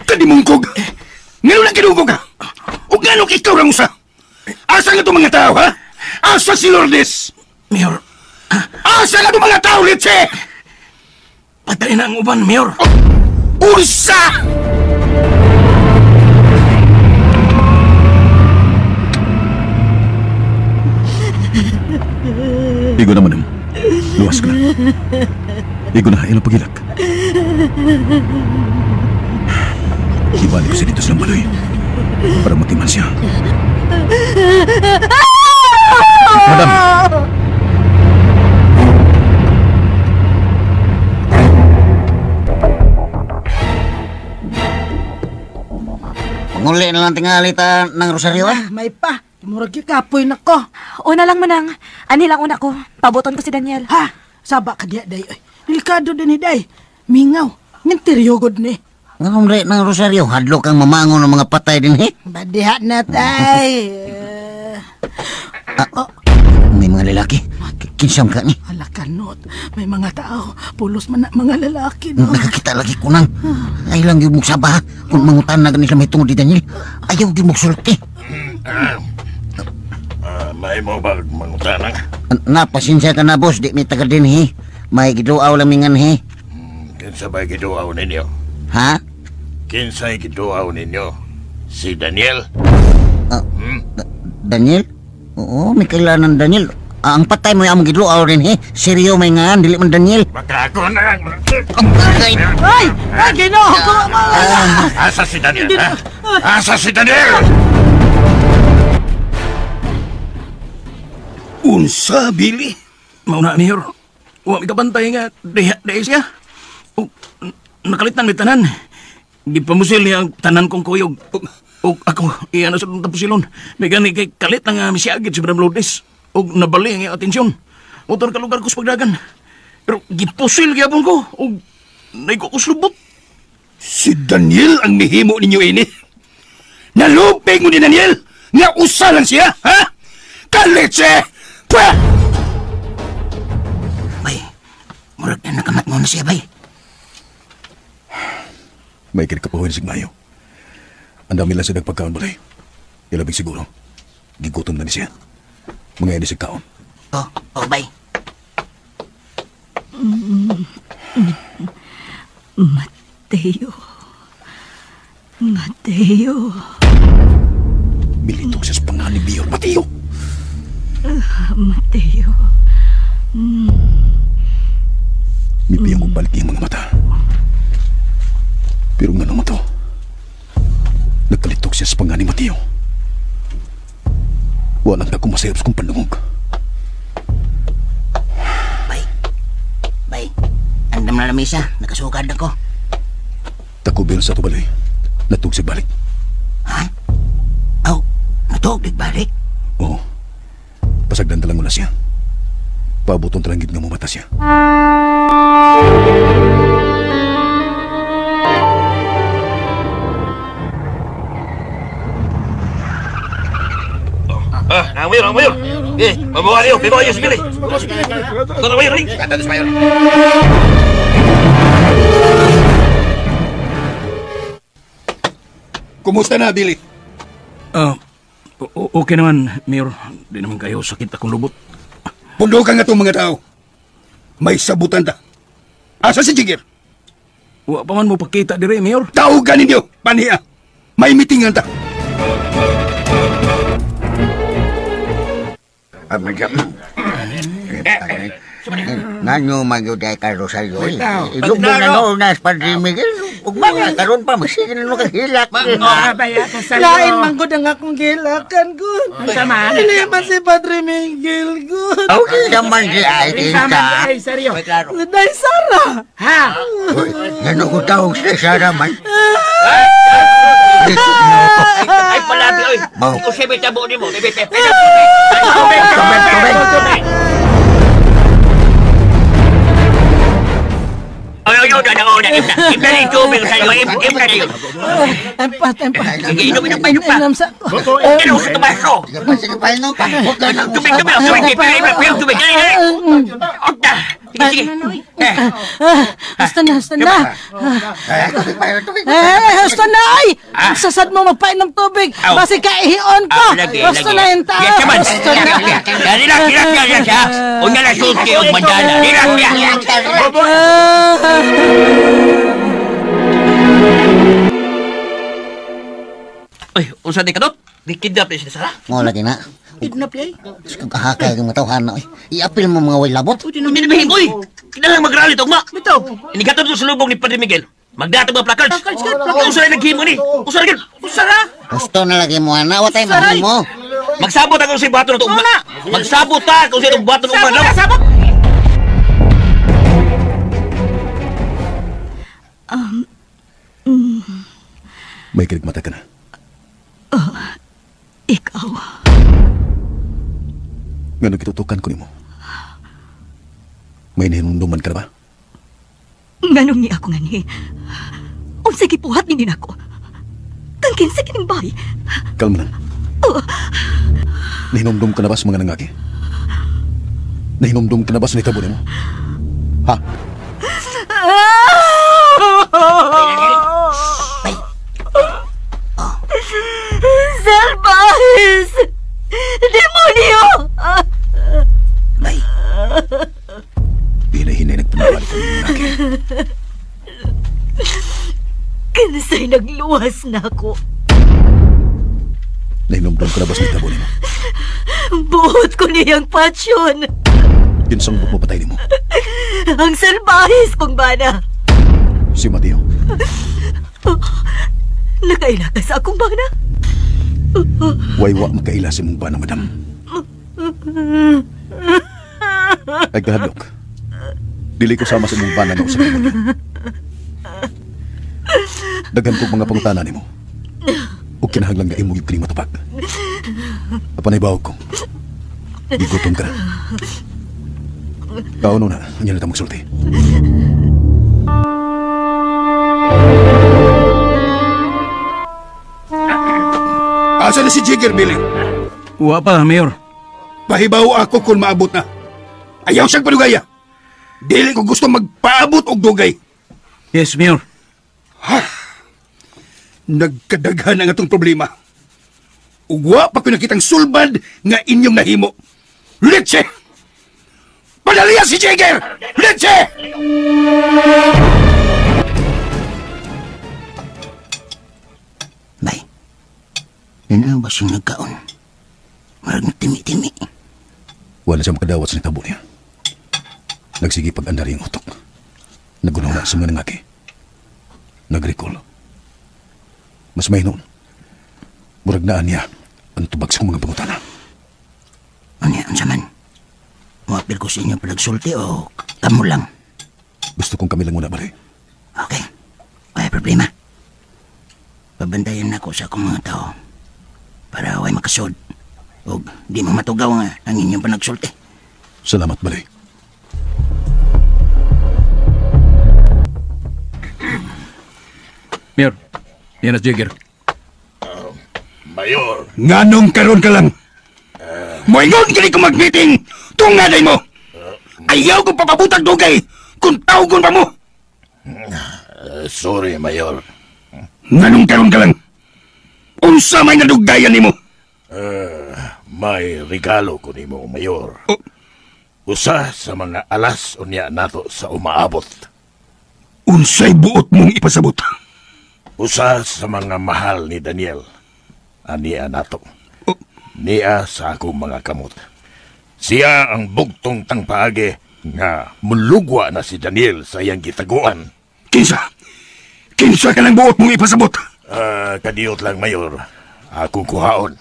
kadimungkog. Ngayon lang kinungkog ka. O gano'ng ikaw lang usa? Asa nga itong mga tao, ha? Asa si Lourdes? Mayor. Asa nga itong mga tao, Litse? Patay na ang uban, Mayor. Oh, ursa! Igo na, madam. Luwas ka na. Igo na, ilang pagilak. Ibalik ko siya dito sa Lambaloy para matiman siya. Madam! Manguli na lang tingali ta ng rosaryo, ah. May pa. Murag yung kapoy na ko. Una lang manang. Ani lang una ko. Pabuton ko si Daniel. Ha? Saba ka diya, day. Delikado din ni day. Mingaw. Minteryogod ni. Nganong re ng rosaryo? Hadlo kang mamangon ng mga patay din, he? Badiha na, tay. Ah, may mga lalaki. Kinsam ka ni. Ala kanot. May mga tao. Pulos man na mga lalaki. No? Nakakita lagi ko nang. Ay lang yung magsaba, ha? Kung mangutan na ganila may tungod ni Daniel. Ayaw yung magsulti. May mo ba mangutanang? Na, pasensya ka na, boss. Di may taga din, he. May giduaw lang mingan, he. Kinsa ba giduaw ninyo? Ha? Kinsa'y giduaw ninyo? Si Daniel? Daniel? Oo, may kailanan Daniel. Ang patay mo yung among gidluaw rin, he. Seryo may ngaan, dili man Daniel. Baka ako na ang... Ay! Ay, Ginoo ko! Asa si Daniel, ha? Asa si Daniel? Unsa, Billy? Mauna, Mayor. Wa mi kabantay nga diha siya. O, nakalitan mi tanan. Gipamusil niya ang tanan kong kuyog. O ako, iya na sa itong tapusilon. May gani kay kalit na nga misiagid si Madam Lourdes. O nabali ang iyang atensyon. Motor ka lugar ko sa pagdagan. Pero gipusil gyapon ko. O naigo ko slubot. Si Daniel ang mihimo ninyo ini. Nalupig mo ni Daniel! Nga usa lang siya, ha? Kalitse! Pwah! Bay, murag na nakamat mo na siya, bay. May kinakapahuin si Mayo. Ang dami lang siya nagpagkaon balay. Ilabing siguro. Gigutom na ni siya. Mga ini si kaon. Oh, bay. Mateo. Mateo. Militog siya sa pangalan ni Mayor Mateo. Mateo. Mibiyang kong balik iyang mga mata. Pero nga naman to, nagkalitok siya sa pangalan ni Mateo. Walang na kumasayop sa kong pandungog. Bay, bay, andam na lamisa. Nakasukad ako. Takubil sa tubaloy. Natug siya balik. Ha? Aw, natug balik? Oo. Pasagdan talang wala siya. Pabuton talang gid nga mumata siya. Ang mayor. Eh, mabuha niyo, bibawa niyo si Billy. Ito na mayor, rin. Kata si mayor. Kumusta na, Billy? Okay naman, Mayor. Di naman kayo sakit akong lubot. Pundukan nga itong mga tao. May sabutan ta. Asa si Jigger? Wa pa man mo pakita dire, Mayor. Tawagan ninyo, paniya. May meetingan ta. Nanyo magyuday ka, Rosario. Ilog mo na noon na Padre Miguel. Ug mga karon pa, masigin na kahilak. Lain man gud ang akong gilakan, gud. Dili man si Padre Miguel, gud. Okay naman si Ay, Seryo. Day Sara. Ha? Ngano ko tawag si Sara man? Ay, palabi, oy. Kung siya may tabo ni mo, tubig. Ay, ay, ay, ay, ay, tubig sa'yo, imna na yun. Empa. Sige, inom pa. Inom sa tumaso. Sige pa, inom pa. Tubig, tubig, Sige. Basta na. Basta na, ay! Sasad mo magpainom tubig. Basi kaihion ko. Basta na yung tao. Basta na. Relax, ha? Huwag na lang sulti o mandala. Relax, Ay, unsa di kadot? Di-kidnap ni siya, Sara? Mo lagi na. Kidnap yay? Kakahakay ng matawhan na. I-apil mo mga way labot. Hindi na mahim, uy! Kinahang mag-rally ito, ugma! Bitaw! Inigatod ito sa lubong ni Padre Miguel. Magdatog mga placards. Usa na naghimo ni. Usa na gid. Usa na! Gusto na lagi mo, ana. Watay mahimo. Magsabot ako sa bato na ito, ugma. Magsabot ta kung sa itong bato na ugma. Sabot! May kirigmata ka na. Ikaw. Nga nagitutukan ko nimo. May nahinumduman ka na ba? Nganong ni ako nga ni. Unsa gipuhat ni nako. Kang kinsa kining bay. Kalma lang. Nahinumdum ka na ba sa mga nangaki? Nahinumdum ka na ba sa nitabo nimo? Ha? Bay. Salbahes! Demonyo! Bay. Hinay-hinay nagpumabalik ang mga nangaki. Kinsay nagluwas na ako. Nahinomdom ka na ba sa nitabo nimo? Buot ko niyang pasyon. Kinsang buot mo patay nimo? Ang salbahis kong bana. Si Mateo. Nakaila ka sa akong bana? Waywa makaila sa imong bana, madam. Ay kahadlok. Dili ko sama sa imong bana nga usa ka demonyo. Daghan kog mga pangutana nimo. O kinahanglan nga imo gyud kini matubag. Apan nahibaw ko. Gigutom ka na. Kauno na, unya na ta magsulti. Asa na si Jigger, Billy? Wa pa, Mayor. Pahibaw ako kung maabot na. Ayaw siyang padugaya. Dili ko gusto magpaabot og dugay. Yes, Mayor. Ha? Nagkadaghan ang atong problema. Ugwa pa ko nakitang sulbad nga inyong nahimo. Litse! Padaliya si Jigger! Litse! Bay, nanaw ba siyang nagkaon? Marag timi-timi. Wala siya makadawat sa nitabo niya. Nagsige pag-andari ang utok. Nagunaw na sa mga nangaki. Nag-recall. Mas may noon. Murag naan niya ang tubag sa mga pangutana. Ano yan, unsa man? Muapil ko sa inyo palagsulti o kamo lang? Gusto kong kami lang muna, bale. Okay. Ay problema. Pabantayan na ako sa akong mga tao para way makasod. O di mo matugaw nga ang inyong panagsulti. Salamat, bale. Mayor, yan na Jigger. Mayor. Nganong karon ka lang? Moingon kini ko mag-meeting! Tungaday mo! Ayaw ko papabutag dugay kung tawgon pa mo! Sorry, Mayor. Nganong karon ka lang? Unsa may nadugayan nimo? May regalo ko nimo, Mayor. Oh. Usa sa mga alas unya nato sa umaabot. Unsay buot mong ipasabot? Usa sa mga mahal ni Daniel. Ania nato. Oh. Niya sa akong mga kamot. Siya ang bugtong tangpaagi nga mulugwa na si Daniel sa iyang gitaguan. Kinsa? Kinsa ka ng buot mong ipasabot? Kadiyot lang, Mayor. Akong kuhaon.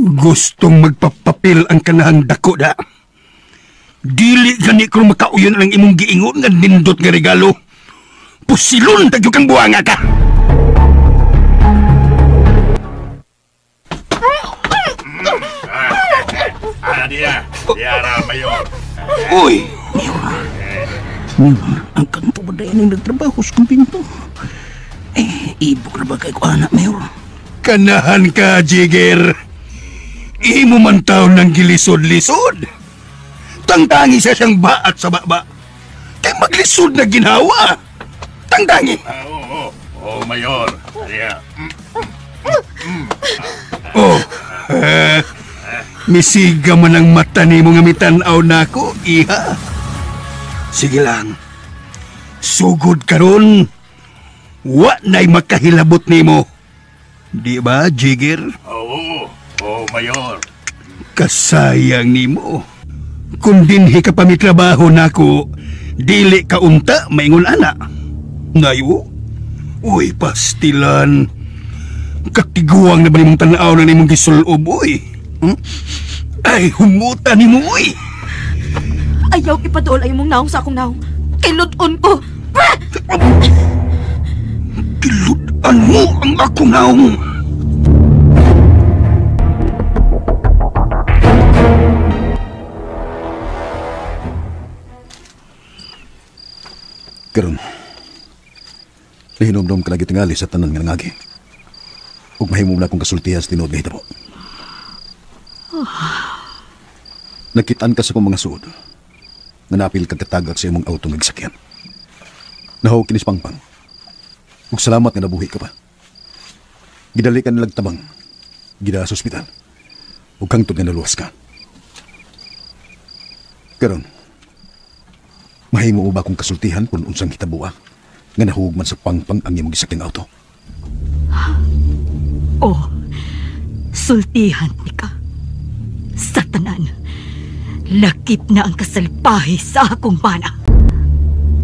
Gustong magpapapil ang kanahang dako da. Dili gani ko makauyon ang imong giingon nga nindot nga regalo. Pusilon tagyo kang buwanga ka. Diya. Diya ra, Mayor. Uy! Mayor, ang kanto ba dahil ang nagtrabaho sa kumbinto? Eh, ibok na ba kay ko anak, Mayor? Kanahan ka, Jigger. Imo man taon ng gilisod-lisod. Tangtangi sa siyang baat sa baba. Kay maglisod na ginawa. Tangtangi. Oo, oo, Mayor. Diya. Oh, misiga man ang mata ni mo nga mitanaw na ako, iha. Sige lang. Sugod karon. Wa na'y makahilabot nimo. Di ba, Jigger? Oo, oo, Mayor. Kasayang nimo. Kung dinhi ka pa mitrabaho nako, dili ka unta maingon ana. Ngayo? Uy, pastilan. Katiguang na ba nimong tanaw na nimong gisulob, uy? Hmm? Ay, humuta nimo, uy! Ayaw ipaduol ay mong naong sa akong naong. Kilud-on ko! Kilud-an mo ang akong naong! Karon, nahinomdom ka lagi tingali sa tanan nga nangagi. Ug mahimo na akong kasultihan sa tinuod nga hitabo. Nakitaan ka sa akong mga suod. Nanapil kag katagak sa imong auto nga gisakyan. Nahaw kinis pangpang. Ug salamat nga nabuhi ka pa. Gidali ka nilag tabang. Gida sa ospital. Ug kangtod nga naluwas ka. Karon, mahimo ba akong kasultihan kung unsang hitaboa nga nahug man sa pangpang ang imong gisakyang auto? Oh, sultihan ni ka. Sa tanan, lakip na ang kasalpahe sa akong bana.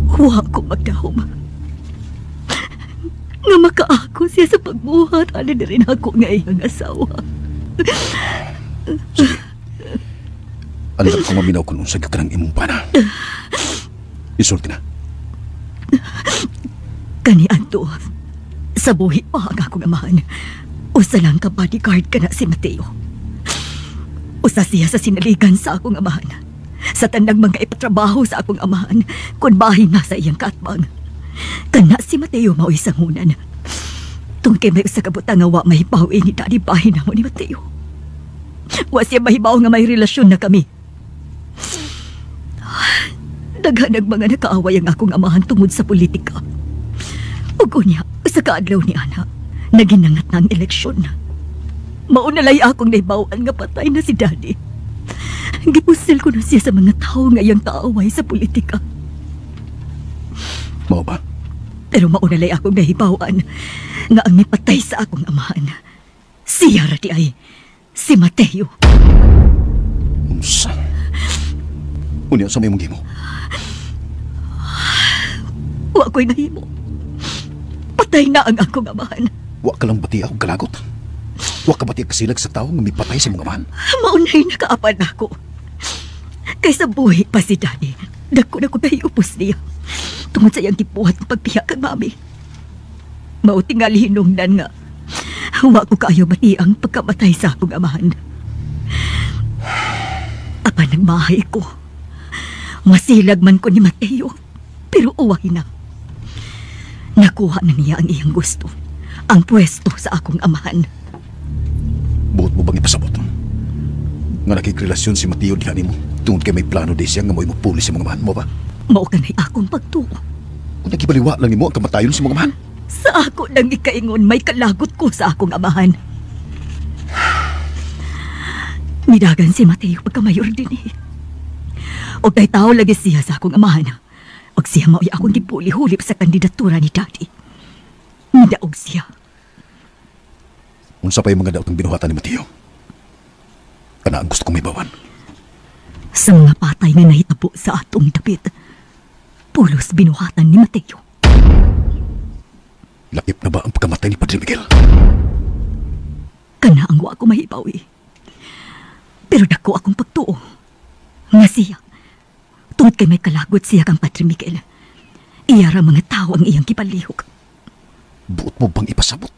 Huwa ko magdahom. Nga makaako siya sa pagbuhat, ali na rin ako nga iyang asawa. Sige. Andam ko maminaw kung unsay ka ng imong pana. Isulti na. Kani adto, sa buhi pa ang akong amahan. Usa lang ka bodyguard ka na si Mateo. Usa siya sa sinaligan sa akong amahan. Sa tanang mga ipatrabaho sa akong amahan, kung bahin na sa iyang kaatbang. Kana si Mateo mao'y sangunan. Tungkay may usa ka butang nga wa mahibaw ni Daddy bahin namo ni Mateo. Wa siya mahibaw nga may relasyon na kami. Daghan ang mga nakaaway ang akong amahan tungod sa politika. Ug unya, sa kaadlaw ni Ana, naginangat na ang eleksyon. Maunalay akong nahibaw-an nga patay na si Daddy. Gipusil ko na siya sa mga tao nga iyang kaaway sa politika. Mao ba? Pero maunalay akong nahibaw-an nga ang mipatay sa akong amahan, siya ra di ay si Mateo. Unsa? Unya sa may mong gimo? Wa ko'y nahimo. Patay na ang akong amahan. Wa ka lang bati akong kalagot. Wa ka bati kasilag sa tao nga mipatay sa mga amahan. Maunay nakaapan ako. Kaysa buhi pa si Daddy, dako na ko nahiupos niya. Tungod sa iyang gibuhat ng pagbiya kang mami. Mao tingali hinungdan nga wa ko kaayo bati ang pagkamatay sa akong amahan. Apan nagmahay ko. Masilag man ko ni Mateo, pero uway na. Nakuha na niya ang iyang gusto, ang pwesto sa akong amahan. Buot mo bang ipasabot? Nga nakikrelasyon si Mateo diha nimo tungod kay may plano di siya nga mo'y mupuli sa mga amahan mo ba? Mao kanay akong pagtuo. Kung nagibaliwa lang nimo ang kamatayon sa mga amahan? Sa ako lang ikaingon may kalagot ko sa akong amahan. Nidagan si Mateo pagkamayor din eh. Og kay tao lagi siya sa akong amahan. Og siya mao'y akong gipuli-hulip sa kandidatura ni Daddy. Nidaog siya. Unsa pa yung mga daot ang binuhatan ni Mateo? Kana ang gusto kong mahibawan. Sa mga patay nga nahitabo sa atong dapit, pulos binuhatan ni Mateo. Lakip na ba ang pagkamatay ni Padre Miguel? Kana ang wa ko mahibaw eh. Pero dako akong pagtuo. Nga siya, tungod kay may kalagot siya kang Padre Miguel. Iyara mga tao ang iyang gipalihok. Buot mo bang ipasabot?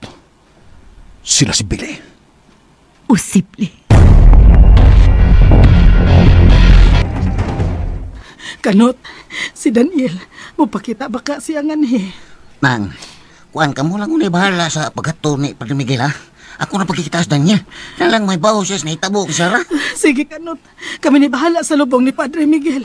Sila si Billy. Posible. Kanot, si Daniel, mupakita baka siya nganhi. Nang, kuan ka mo lang unay bahala sa paghato ni Padre Miguel, ha? Ako na pagkikita sa Daniel. Na lang may baho siya sa nahitabo kay Sarah. Sige, Kanot. Kami ni bahala sa lubong ni Padre Miguel.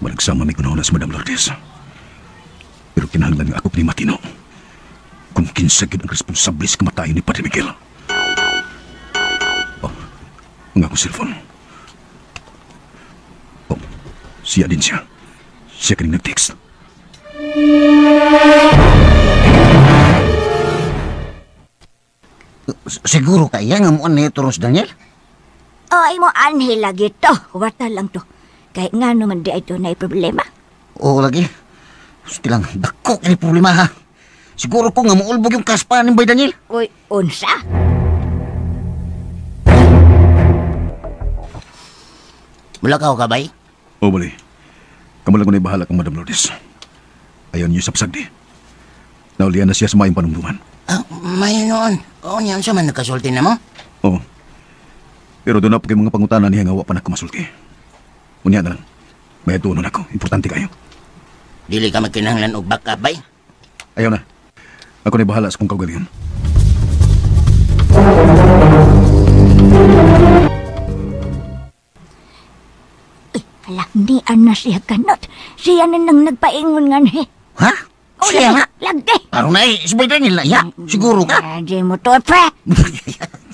Malagsama may kunahon na sa Madam Lourdes. Pero kinahanglan nga ako ni Matino. Kung kinsa gyud ang responsable sa kamatayon ni Padre Miguel. Oh, ang akong cellphone. Oh, siya din siya. Siya kaning nag-text. Siguro kaya nga mo ni Toros Daniel? Ay mo anhi lagi to. Wata lang to. Kahit nga naman di ito na problema. Oo lagi. Gusto lang, dako kini problema ha. Siguro ko nga muulbog yung kaspa ni Boy Daniel. Uy, unsa? Mulakaw ka, bay? Oo, bali. Kamu lang ko na ibahala kang Madam Lourdes. Ayaw niyo sa pasagdi. Naulian na siya sa maayong panumduman. Ah, may noon. Oo, niyan siya man nagkasulti na mo. Oo. Pero doon na po kay mga pangutana niya nga wa pa nagkumasulti. Unya na lang. May tunon ako. Importante kayo. Dili ka magkinahanglan og backup, bay. Ayaw na. Ako na bahala sa kong kaugalingon. Ay, hala, ni ana siya Kanot. Siya na nang nagpaingon nga ni. Ha? Oh, Siya lagi, nga? lagi. Aron na eh, si Boy Daniel na. Ya, siguro ka. Di mo to, pre.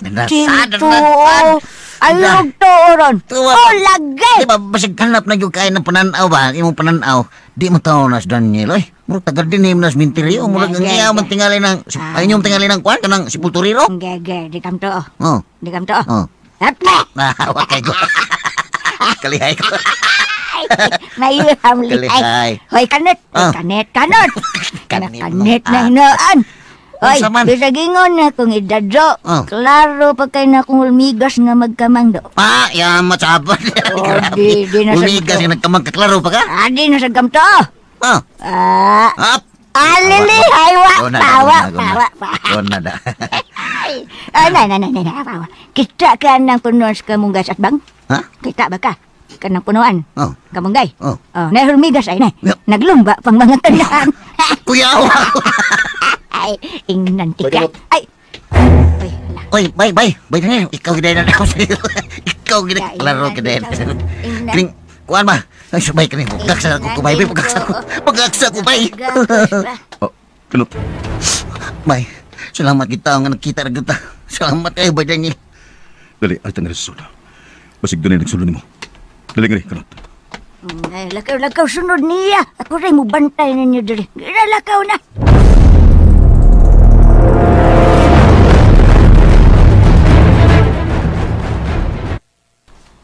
Nasad, Di mo to. nasad. Ayog tuoron. Oh, lagi. Di ba, basig hanap na yung kain ng pananaw ba? Imong pananaw. Di mo tao na si Daniel, oy. Murag tagal din na sa minteryo. Murag ang iya man tingali ng, ay inyong tingali ng kwan, kanang sepulturero. Gege, di kam to. Oh. Di kam to. Oh. Hap na! Ah, wakay ko. Kalihay ko. Mayuham lihay. Hoy, kanot. Oh. Kanot, kanot. Kanit, Kanit na hinaan. Hoy, Unsa man? bisag ingon na kung idadyo. Oh. Klaro pa kay na kung hulmigas nga magkamangdo. Pa, yan matsaban. Oh, di na sa Umigas nga nagkamang kaklaro pa ka? Ah, di na sa gamto. Oh. Ah. Up. Alili, ay, wa pa, wa pa, wa pa. Gona na. Ay, ay, na, na, na, na, na, wa. Kita ka ng punuan sa kamunggas at bang? Ha? Kita ba ka? Kanang punuan. Oh. Kamunggay. Oh. Oh, nahulmigas ay na. Yeah. Naglumba pang mga tanahan. Kuya, Ay, ingnan tika. Ay. Ay, hala. Oy, bye, bye. Bye na. Ikaw gid na ako sa iyo. Ikaw gid klaro gid. Ingnan. Kring kuan ba? Ay, subay kini. Pagaksa ko bay, pagaksa ko. Pagaksa ko bay. Oh, Kanot. Bay. Salamat kita nga nagkita ra gyud ta. Salamat kayo bay Daniel. Dali, ay tanggal sa sulod. Basig doon ay nagsulod nimo. Dali ngari, Kanot. Ay, lakaw, lakaw, sunod niya. Ako rin mo bantay ninyo diri. Lakaw na.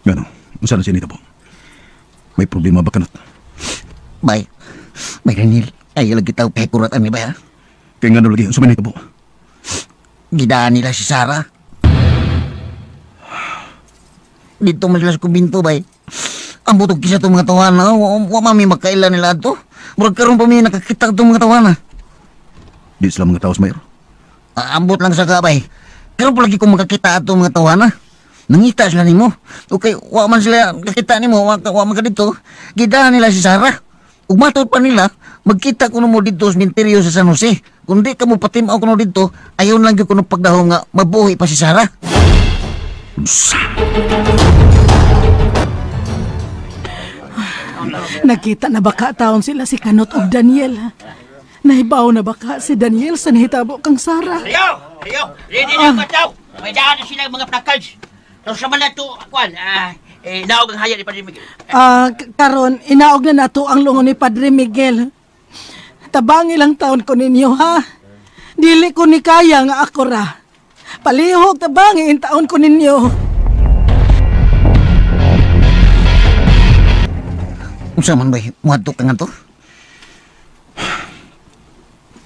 Ngano, unsa na siya nito po? May problema ba, Kanot? Bay. Bay Daniel. Ay, lagi tao kay kurat ani bay ha. Kaya ngano lagi, unsa man nito po? Gidaan nila si Sarah. Dito man sila sa kumbinto, bay. Ang butog kisa itong mga tawana. Wa mami makaila nila ato. Murag karon pa mi nakakita itong mga tawana. Di sila mga taos, Mayor. Ambot lang sa kabay. Karon pa lagi kong makakita ato mga tawana. Nangita sila nimo. Okay, wa man sila kakita nimo, wa man ka dito. Gidaan nila si Sarah. Ug matod pa nila, magkita kuno mo dito sa minteryo sa San Jose. Kung di ka mo patimaw kuno dito, ayaw lang gyud kuno pagdahom nga mabuhi pa si Sarah. Unsa? Nakita na baka taon sila si Kanot og Daniel. Ha? Nahibaw na baka si Daniel sa nahitabo kang Sarah. Ayo! Ayo! Ready na ang tao! May daan na sila mga placards. So sa man na ito, kuan, naog ang hayag ni Padre Miguel. Karon, inaog na nato ang lungon ni Padre Miguel. Tabangi lang taon ko ninyo, ha? Dili ko ni kaya nga ako ra. Palihog tabangi in taon ko ninyo. Unsa man bay, muadto ka nga to?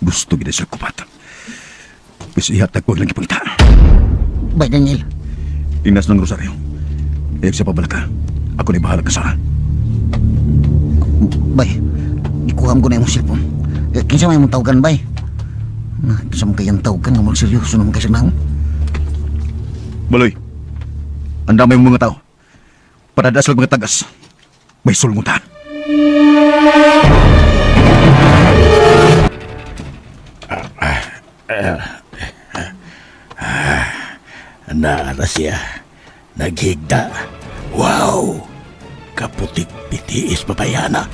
Gusto gid sa kupat. Wis ihatag ko lang ipangita. Bay Daniel. Ingnas ng rosaryo. Iyag siya pabalaka. Ako ni bahala ka, Sarah. Bay, ikuham ko na imong cellphone. Kinsa may imong tawagan, bay? Kinsa man kayang tawagan nga magseryoso naman kay sa naong? Baloy, ang dami mong mga tao. Padadas lang mga tagas. May sulmutan. Naara siya. Naghigda. Wow! Kaputik-pitiis babayana.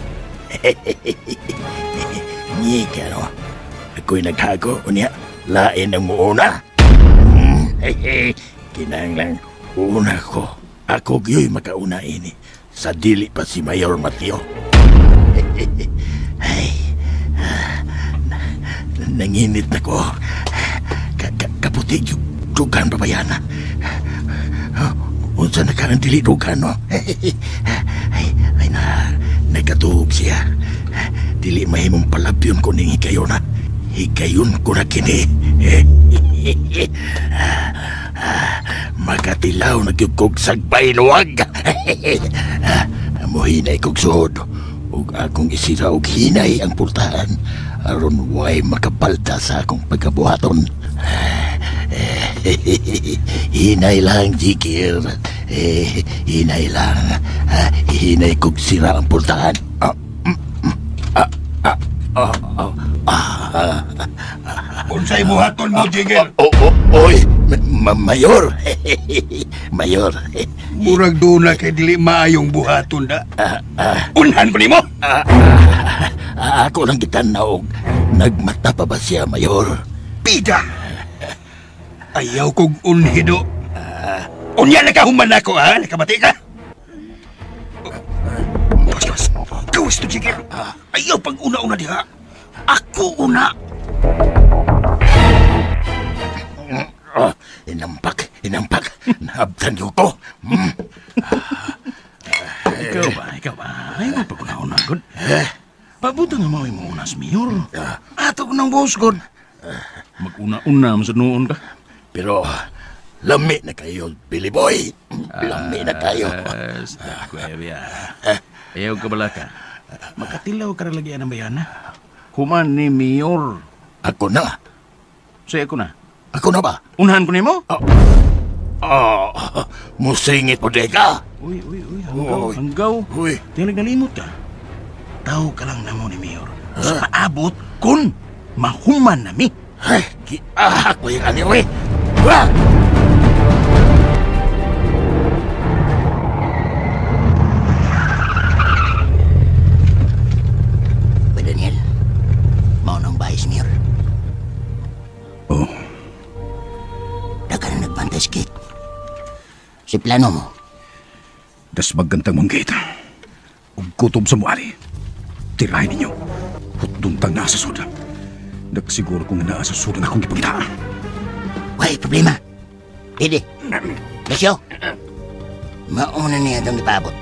Ngika, no? Ako'y naghago. Unya, lain ang muuna. Kinanglang una ko. Ako gyo'y makauna ini. Sa dili pa si Mayor Mateo. Ay, nanginit na ko. Kaputi yung dugan babayana. Unsa na ka ang dili dugan, no? Ay na, nagkatuog siya. Dili mahimong palabyon ko ning higayon, ha? Higayon ko na kini. Makatilaw na gyud kog sagbay luwag. Muhinay kog suod. Ug akong isira og hinay ang pultahan aron way makabalta sa akong pagkabuhaton. Hinay lang, Jikir. Hinay lang. Hinay kog sira ang pultahan. Unsay buhaton mo, Jigger? Oy, Mayor. Mayor. Murag doon na kay dili maayong buhaton da. Unhan ko nimo. Ako lang kita naog. Nagmata pa ba siya, Mayor? Pida! Ayaw kog unhido. Unya nakahuman ako, ha? Nakabati ka? Gawas, gawas to, Jigger. Ayaw pag una-una diha. Ako una. Inampak, inampak. Naabtan ko ko. Ikaw ba? Ay, mo pag-una-una, God. Pabuto nga maway mo una sa mayor. Ato ko ng boss, God. Mag-una-una mo sa noon ka. Pero, lami na kayo, Billy Boy. Lami na kayo. Ayaw ka bala ka. Makatilaw ka rin lagi ang bayana. Human ni mayor. Ako na. Say ako na. Ako na ba? Unahan ko nimo? Musingit po deka. Uy, hanggaw, hanggaw. Uy. Tingnan nalimot ka. Tao ka lang namo ni mayor. Sa paabot kun mahuman nami. Ay, giahak mo yung ani, uy. Wah! Ba, Daniel, mao nang bayis, Mayor. Oh. Daga na nagbantay sa gate. Si plano mo. Das magantang mong gate. Ug kutob sa muali. Tirahin ninyo. Hutduntang nasa suda. Nagsiguro kong naa sa suda na akong gipangita. Way, problema. Pwede. Lesyo. Mauna niya itong ipaabot.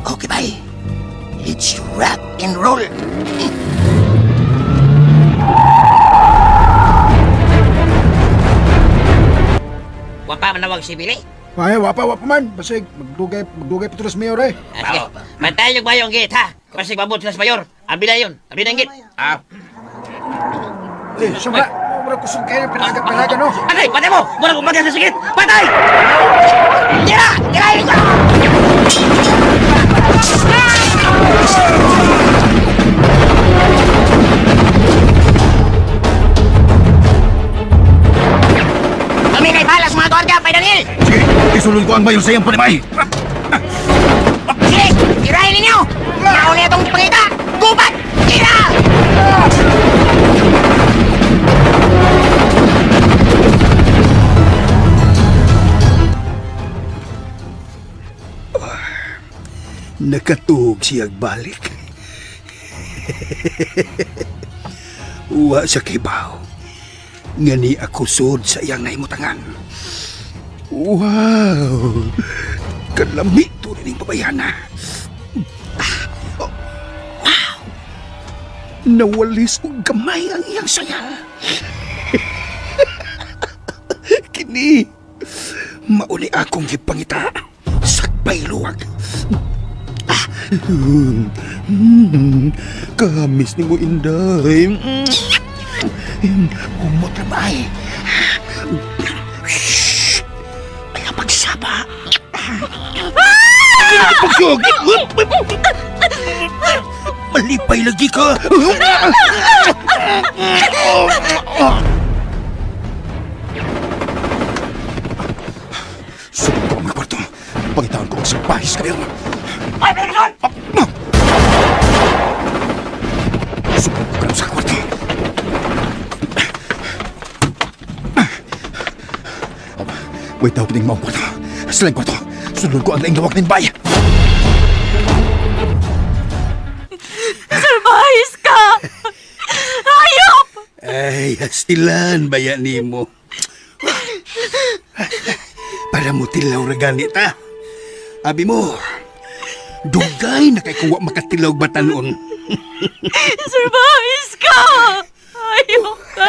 Okay, bye. Let's rock and roll. Wapa manawag si Billy? Ay, wapa man. Basig, magdugay pa sa mayor eh. Sige, bantayan yung bayong gate ha. Basig, mabot sila sa mayor. Abi na yun. Abi na yung gate. Ah. Eh, siyempre, mura kusog kayo, pinaga, no? Patay! Patay mo! Mura kumaga sa sigit! Patay! Tira! Tira! Kami na ibalas mga gwardiya, Pai Daniel! Sige, isulod ko ang mayor sa iyang panimay! Sige, tirahin ninyo! Nauna itong pangita! Gubat! Tira! Nakatuog siyag balik. Uwa sa kibaw. Ngani ako sud sa iyang naimutangan. Wow! Kalami to rin babayana. Oh, wow! Nawalis og gamay ang iyang sayal. Kini, mauli akong gipangita. Sakbay luwag. Kamis ni mo, Inday. Humot na ba ay? Shhh! Ayaw pagsaba. Pagsugit! Malipay lagi ka! Subok ko ang mga kwarto. Pangitaan ko ang salpahis kayo. Ay, Bergson! Subok ko sa kwarto. Wait daw, pining maong kwarto. Silang kwarto. Sunod ko ang laing lawak ng bay. Salbahis ka! Hayop! Ay, hasilan baya nimo. Para mo tilaw ra ganit, ha? Abi mo, dugay na kay kuwa makatilaw batanon. Salbahis ka! Hayop ka!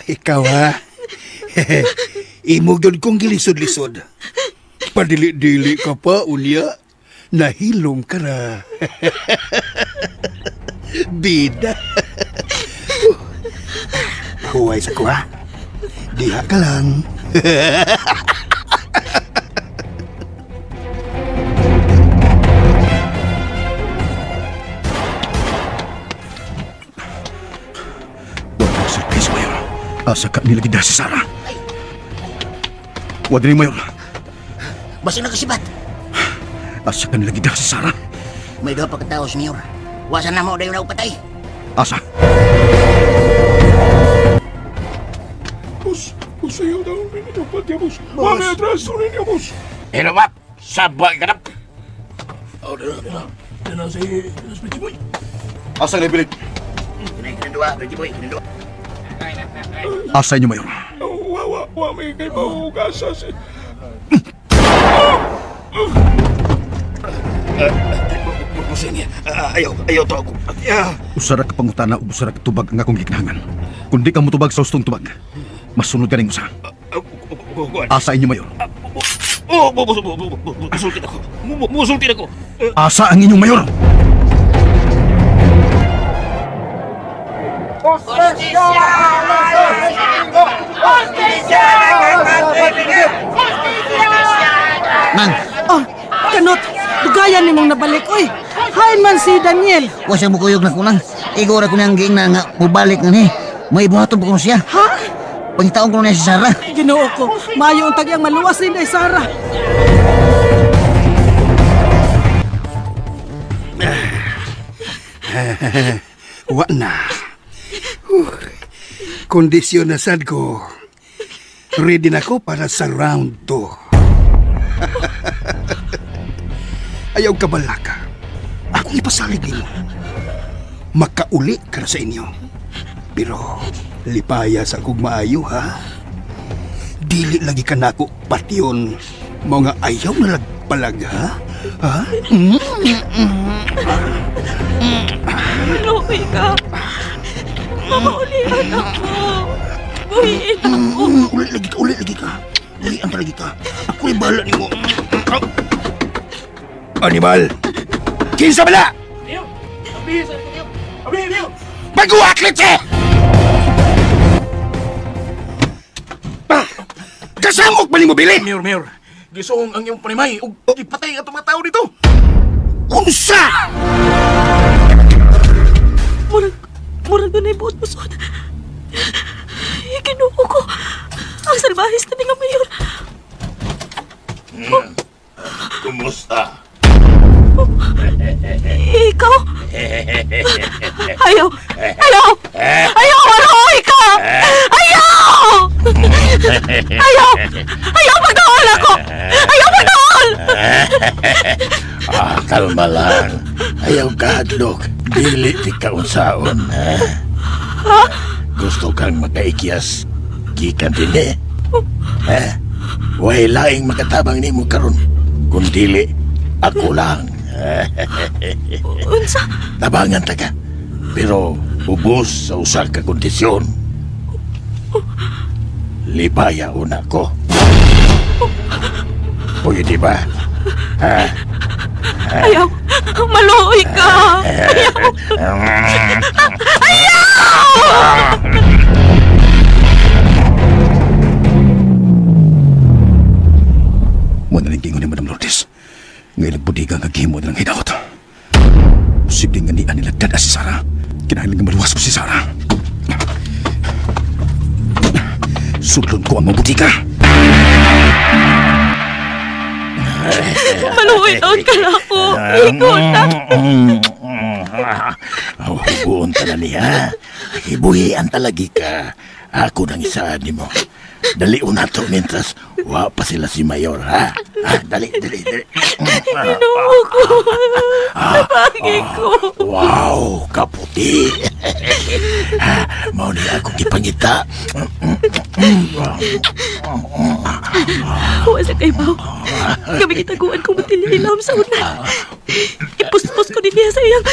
Ikaw, ha? Imo gyud kong gilisod-lisod. Padili-dili ka pa, unya. Nahilom ka na. Bida. Huway sa kuha. Diha ka lang. Wala surprise, Mayor. Asa ka nilagi si Sarah. Wala ni Mayor. Basta nakasibat. Asa ka nilagi si Sarah. May duha pa katao, Mayor. Wa sa namo dayon na patay. Asa? Boss, boss, ayaw daw ninyo patya, boss. Mami, atras ninyo, boss. Hello, Bap. Sabay ka na. Oh, dala. Dala si Richie Boy. Asa na bilit? Kinindua, Richie Boy, kinindua. Asa inyo, Mayor? Wa, may kay maugasa si... Busing, ayaw to ako. Usara ka pangutana o usara ka tubag ang akong giknahangan. Kung di ka mutubag sa ustong tubag, masunod ka rin usa. Asa inyo, Mayor? Oh, musultin ako. Musultin ako. Asa ang inyong Mayor? Mang! Oh, kanot! Dugayan nimong nabalik, oy! Hain man si Daniel! Wa siya mukuyog na kunang. Igora ko niyang giing na nga mubalik na ni. May buhaton pa ko siya. Ha? Pangitaon ko niya si Sarah. Ginoo ko, maayo ang tagyang maluwas ni Sarah. Wa na. Kondisyon na sad ko. Ready na ko para sa round 2. Ayaw ka balaka. Akong ipasalig nimo. Makauli ka sa inyo. Pero lipaya sa kog maayo, ha? Dili lagi ka nako patyon. Mga ayaw na lagpalag, ha? Ha? Lupi ka. Mamaulihan ako. Buhiin ako. Uli lagi ka, uli lagi ka. Buhian talaga ka. Ako'y bahala nimo. Animal! Kinsa bala? Pag-uaklit siya! Kasamok ba ni mo, Billy? Mayor, gisuong ang iyong panimay ug ipatay ang atong mga tao dito. Unsa? Murag doon ay buot musod. Ikinuo ko. Ang salbahis na ni nga Mayor. Kumusta? Ikaw? Ayaw! Ayaw! Ayaw! Maluoy ka! Ayaw! Ayaw! Ayaw magdaol ako! Ayaw magdaol! Kalma lang. Ayaw ka, hadlok. Dili ti kaunsaon, ha? Ha? Gusto kang makaikyas. Gikan din, eh. Ha? Way laing makatabang nimo karon. Kung dili, ako lang. Unsa? Tabangan ta ka. Pero ubos sa usa ka kondisyon. Lipaya una ko. Pwede ba? Ha? Ayaw! Maluoy ka! Ayaw! Ayaw! Muna rin kingon ni Madam Lourdes. Ngayon nagbudiga nga gihimo nilang hidaot. Posible nga nian nila dada si Sarah. Kinahanglan nga maluwas ko si Sarah. Sudlon ko ang mabudiga. Maluoy taon ka na ako. Ikaw na. Hubuon ta na niya. Ibuhian talagi ka. Ako nang isaan nimo. Dali una to mientras wa pa sila si Mayor, ha? Dali, dali, dali. Ginoo ko. Nabagi ko. Wow, kaputi. Mao ni akong gipangita. Wa sa kay Bao. Kami gitaguan kong botelya ilawom sa unan. Ipuspos ko din niya sa iyang...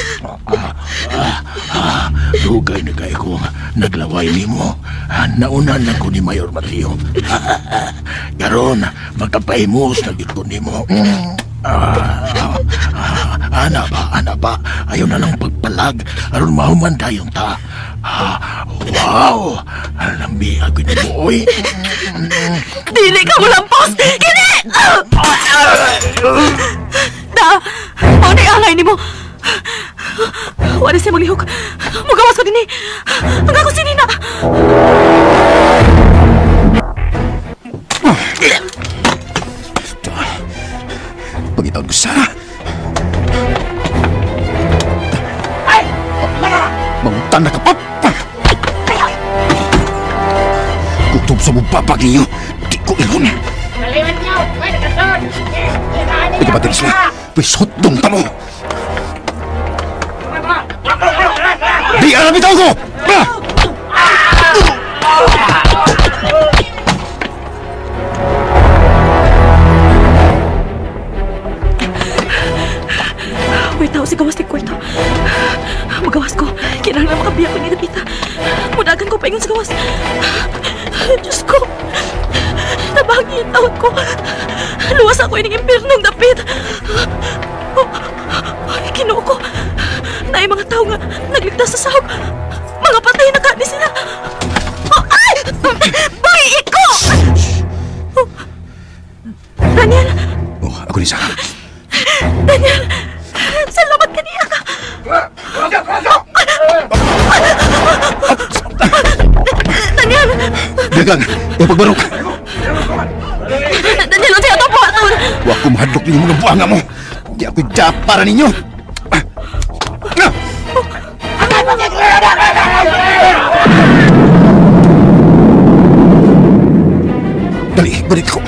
Dugay na kay ko naglaway nimo. Nauna na ko ni Mayor Mateo. Karon magkapahimos na gyud ko nimo. Ana ba? Ayaw na lang pagpalag. Aron mahuman tayong ta. Wow! Lambi ako ni mo, oy. Dili ka mo lampos! Kini! Da! Mao na angay nimo. Wala siya maglihok. Mugawas ko din eh. Ang ako sinina. Pangitaon ko, Sarah. Samtan na ka pa! Kutob sa mubabag ninyo, di ko ilon. Ikabatin sila, pwes hotdong tamo. Di alam itaw ko! May tao si gawas ni kwarto. Magawas ko. Kinahanglan makabiya ko ni Dapita. Mudagan ko paingon sa gawas. Diyos ko. Nabagi yung taon ko. Luwas ako ining impyernong dapit. Ay, Ginoo ko. Naay mga tao nga nagligtas sa sahog. Mga patay na kani sila. Oh, ay! Boy, iko! Oh. Daniel! Oh, ako ni Sarah. Daniel! Salamat kaniya ka! Daniel! Dagang! Ipagbarok! Daniel, unsay ato buhaton? Wa ko mahadlok ninyo mga buanga mo! Di ako'y japara ninyo! Dali, balik ko!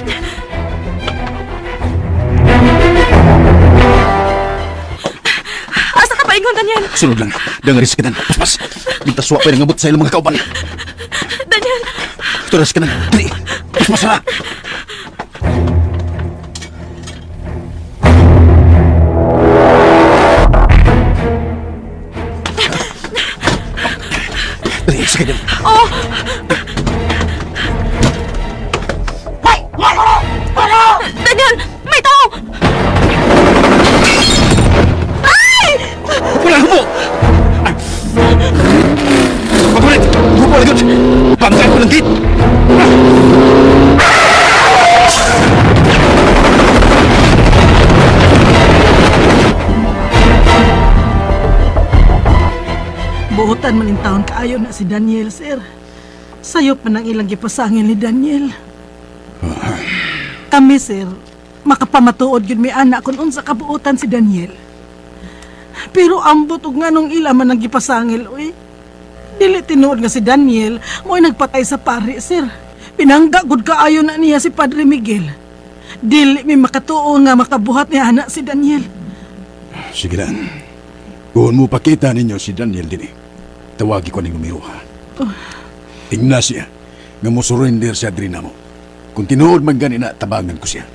Asa ka paingon, Daniel? Sunod lang. Dangarin sa kanan. Paspas! Mintaswa pa yung abot sa ilang mga kauban. Daniel! Turas ka na. Dali! Paspas na! Dali, sa kanan. Oh! Daniel! May tao! Ay! Wala mo! Papalit! Hupo lagi! Banggaan ko ng gate! Buotan man in taon kaayo na si Daniel, sir. Sayop man ang ilang gipasangil ni Daniel. Kami, sir, makapamatuod yun may anak kung unsa kabuotan si Daniel. Pero ambot og nganong ila man ang gipasangil, uy. Dili tinuod nga si Daniel mo'y nagpatay sa pari, sir. Pinangga gud kaayo na niya si Padre Miguel. Dili mi makatuo nga makabuhat ni anak si Daniel. Sige lang. Kung mo pakita ninyo si Daniel dinhi, tawagi ko ning numero ha. Oh. Tingna siya nga mo surrender siya diri namo. Kung tinuod man gani na, tabangan ko siya.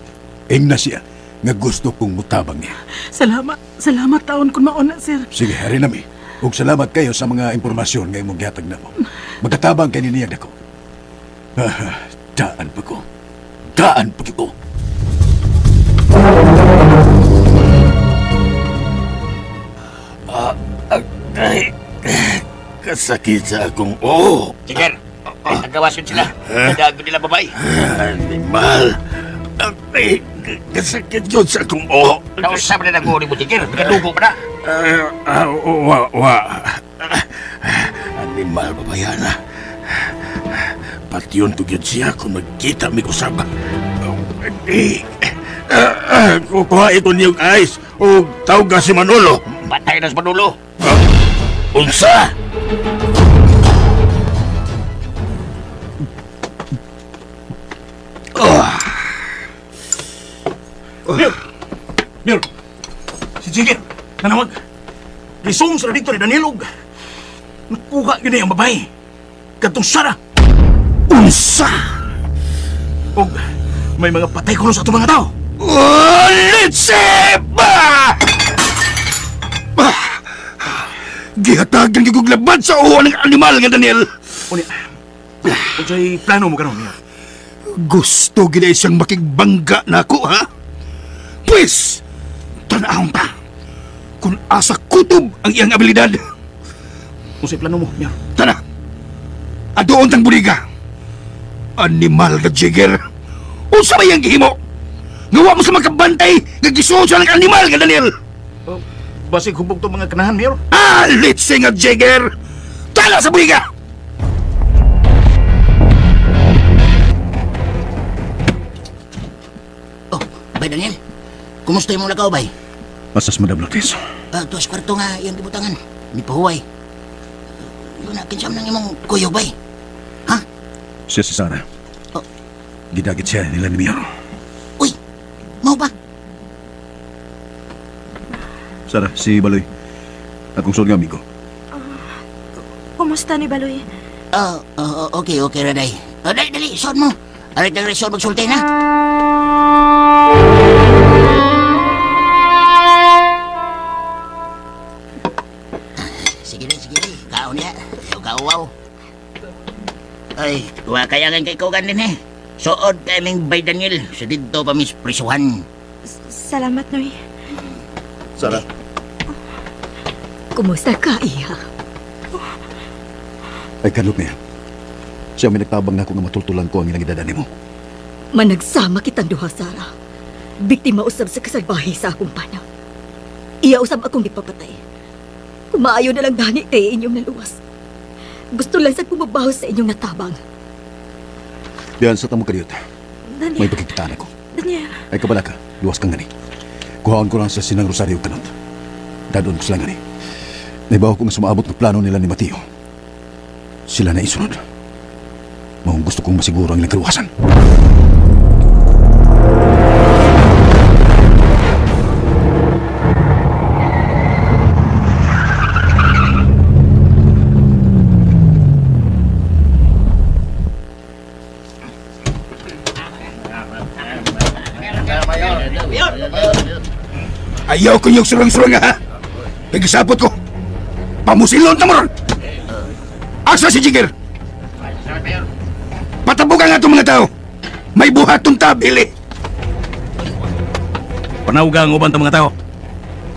Ingna siya nga gusto kong mutabang niya. Salamat, salamat taon kung mauna, sir. Sige, hari nami. Ug salamat kayo sa mga impormasyon nga imong gihatag namo. Magkatabang kay niya dako. Daan pa ko. Daan pa ko. Ay, kasakit sa akong oo. Sige, ay nagawasin sila. Nadago nila babae. Animal. Ay, kasakit yun sa akong oo. Nausap na nag-uuri mo, Jigger. Nagadugo pa na. Wa, wa. Animal, babayana. Patyon ko yun siya kung magkita may kusaba. Kukuha ito niyong ice o tawag si Manolo. Patay na si Manolo. Unsa? Mir! Mir! Si Jigger! Nanawag! Gisong sila dito ni Daniel og nakuha yun na yung babae. Katong Sara! Unsa? Og may mga patay kuno sa atong mga tao. Litse ba! Gihatagan gyud labad sa uho ng animal nga Daniel. Unya, unsay plano mo karon niya? Gusto gid siyang makigbangga nako, ha? Pwes, tan-awon ta kung asa kutob ang iyang abilidad. Unsay plano mo, Mayor? Tara, adoon tang buliga. Animal nga Jigger. Unsa may iyang gihimo? Ngawa mo sa magkabantay nga gisuon siya ng animal nga Daniel. Basig hubog to mga kanahan, Mayor. Ah, litse nga Jigger. Tala sa buliga! Oh, bay Daniel. Kumusta yung lakaw, bay? Asas, Madam Lourdes. Tuwas kwarto nga iyang gibutangan. May pahuway. na, kinsa man ang imong kuyo bay? Ha? Siya si Sarah. Oh. Gidagit siya nila ni Mayor. Uy, mau ba? Sarah, si Baloy. Akong suod nga amigo. Kumusta ni Baloy? Okay, okay, Raday. Dali, dali, suod mo. Aray, dali, suod magsulti na. Sige, sige, kaon niya. Kauwaw. Ay, wa kaya kay kugan din eh. Suod kaming bay Daniel sa didto pa mis prisuhan. Salamat, Noy. Sarah. Kumusta ka, iha? Ay, kanot niya. Siya may nagtabang na ako nga matultulan ko ang ilang edad nimo. Managsama kitang duha, Sarah. Biktima usab sa kasalbahe sa akong pana. Iya usab akong gipapatay. Kumaayo na lang gani kay inyong naluwas. Gusto lang sa pumabaho sa inyong natabang. Diyan sa tamo kadiyot. Daniel. May pagkikitaan ako. Daniel. Ay kabala ka, luwas kang gani. Kuhaan ko lang sa Sinang Rosario kanot. Dadon ko sila gani. Naibaw ko nga sumaabot ng plano nila ni Mateo. Sila na isunod. Maong gusto kong masiguro ang ilang kaluwasan. Ayaw ko niyong surang-surang ha. Nagisapot ko. Pamusilon na mo ron. Asa si Jigger? Patabugan nga itong mga tao. May buhatong tabili. Panawga ang uban ta mga tao.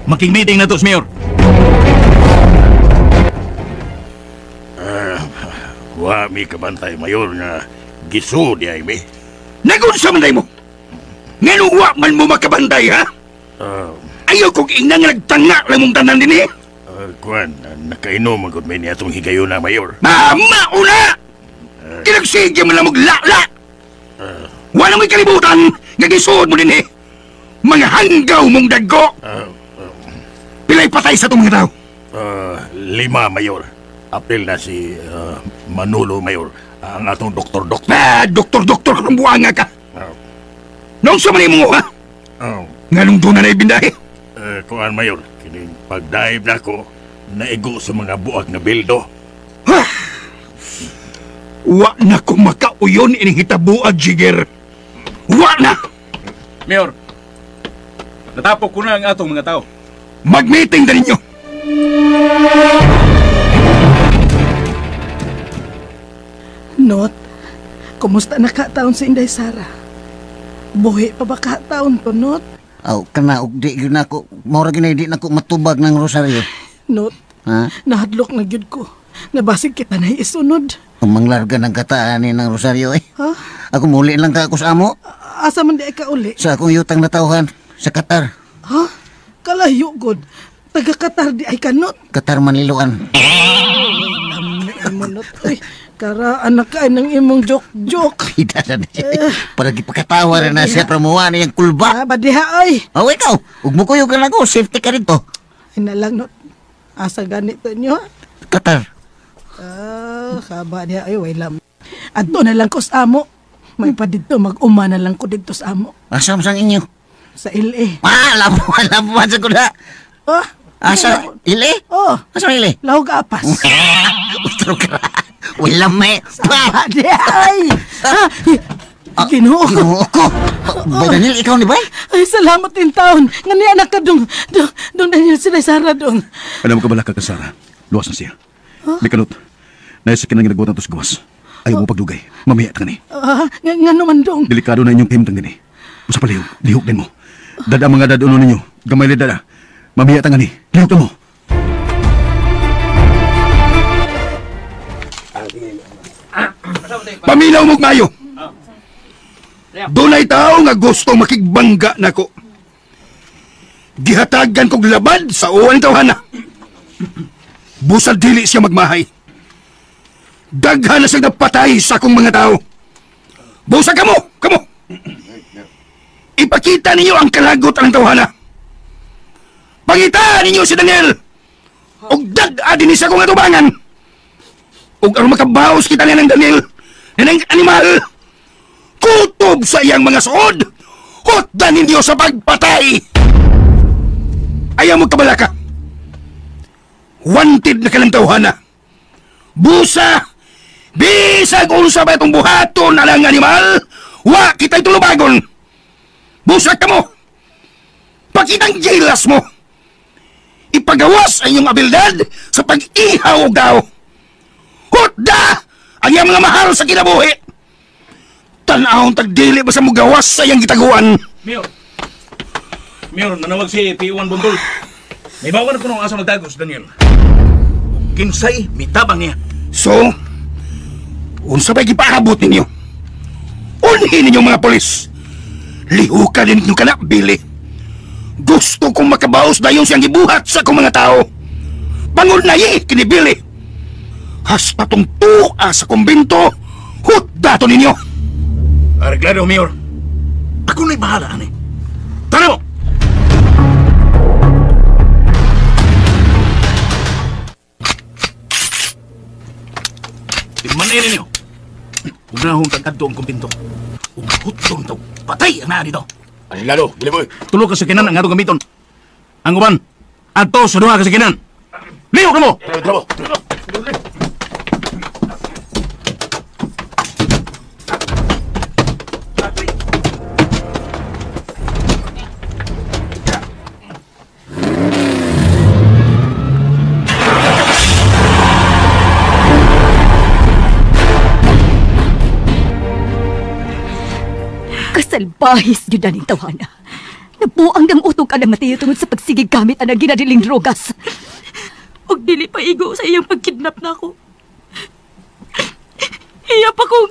Making-meeting na to, Mayor. Wa mi kabantay, Mayor, nga giso di ay mi. Nagunsa man mo. Ngano wa man mo makabantay, ha? Ayaw kong inang nagtanga lang mong tanan din eh. Kuan, nakainom agad may niya itong higayon na, Mayor. Mama, una! Kinagsige mo lang maglala! Wala mo'y kalibutan nga gisuod mo din eh. Mga hanggaw mong daggo! Pilay patay sa itong mga tao? 5, Mayor. Apil na si Manolo, Mayor. Ang atong doktor-doktor. Ah, doktor-doktor kung buwanga ka! Noong sa manay mo, ha? Nganong doon na naibindahe? Kuan, Mayor, kining pagdive na ko, naigo sa mga buag na bildo. Wa na ko makauyon ining hitabuad, Jigger. Wa na! Mayor, natapok ko na ang atong mga tao. Mag-meeting na ninyo! Not, kumusta na ka taon si Inday Sara? Buhi pa ba ka taon to, Not? Aw, kana, og di yun ako. Maura ginay, di na ko matubag ng rosaryo. Not, ha? Nahadlok na gyud ko. Nabasig kita na isunod. Manglarga ng kataan ni ng rosaryo eh. Ha? Ako muli lang ka ako sa amo. Asa man di ay ka uli? Sa akong yutang natawhan, sa Qatar. Ha? Kalayo, god. Taga Qatar di ay kanot. Qatar Maniloan. Manot, uy. Kara, anak ka ng imong joke-joke. Pida na niya. Para gipakatawa rin na siya pramuha niyang kulba. Ah, badiha, ay. Oh, ikaw. Huwag mo kuyo ka lang ko. Safety ka rito. Ay na lang, no. Asa ganito niyo, ha? Qatar. Ah, kaba niya. Ay, way lam. Adto na lang ko sa amo. May pa dito, mag-uma na lang ko dito sa amo. Asa sang inyo? Sa LA. Ah, labuan, labuan sa kuda. Ah? Asa, LA? Oh. Asa LA? Lahog apas. Utro ka. Wala may. Sama di ay. Ginoo. Ginoo ko. Ba Daniel, ikaw ni ba? Ay, salamat din taon. Nga niya anak ka dong. Dong Daniel, sila Sara dong. Alam mo ka balaka ka, Sara. Luwas na siya. May kanot. Nasa kinang ginagawa na ito sa gawas. Ayaw mo pagdugay. Mamaya ka ni. Nga naman dong. Delikado na inyong kahimtang din eh. Usa pa lihok. Lihok din mo. Dada mga daduno ninyo. Gamay na dada. Mamaya ta nga ni. Lihok na mo. Paminaw mo'g maayo. Dunay tao nga gusto makigbangga nako. Gihatagan kog labad sa uwan tawhana. Busad dili siya magmahay. Daghan na siyang napatay sa akong mga tao. Busa kamo, kamo. Ipakita ninyo ang kalagot ang tawhana. Pangita ninyo si Daniel. Og dag-a din sa akong atubangan. Ug aron makabaos kita niya ng Daniel, ng animal, kutob sa iyang mga suod, hutdan ninyo sa pagpatay. Ayaw mo kabalaka. Wanted na ka ng tawhana. Busa, bisag unsa ba itong buhaton na lang animal, wa kita'y tulubagon. Busa ka mo. Pakitang gilas mo. Ipagawas ang iyong abilidad sa pag-ihaw og daw. Hutda ang iyang mga mahal sa kinabuhi. Tanahon tagdili ba sa mugawas sa iyang gitaguan. Mayor, Mayor, nanawag si P1 Bundol. May bawan ko nung asa magtagos, Daniel. Kinsay, mitabang niya. So, unsa ba'y gipaabot ninyo? Unhin ninyo mga polis. Lihukan ninyo kana, Billy. Gusto kong makabaos dayon siyang gibuhat sa akong mga tao. Pangunayi kini Billy. Hasta tong tuwa sa kumbento, hutdato ninyo. Areglado, Mayor. Ako na'y bahala, ani. Tara mo! Timanin ninyo. Unahong tagkadto ang kumbento. Ug hutdon to. Patay ang naa dito. Areglado, Billy boy. Tulo ka sa kinan ang atong gamiton. Ang uban, adto sa duha ka sa kinan. Liho ka mo! Trabo, trabo. Kasalbahis yun na ning tawhana. Nabuang ng utog ka ng Mateo tungod sa pagsigig gamit ang ginadiling drogas. Og dili pa igo sa iyang pagkidnap na ako. Iya pa kong...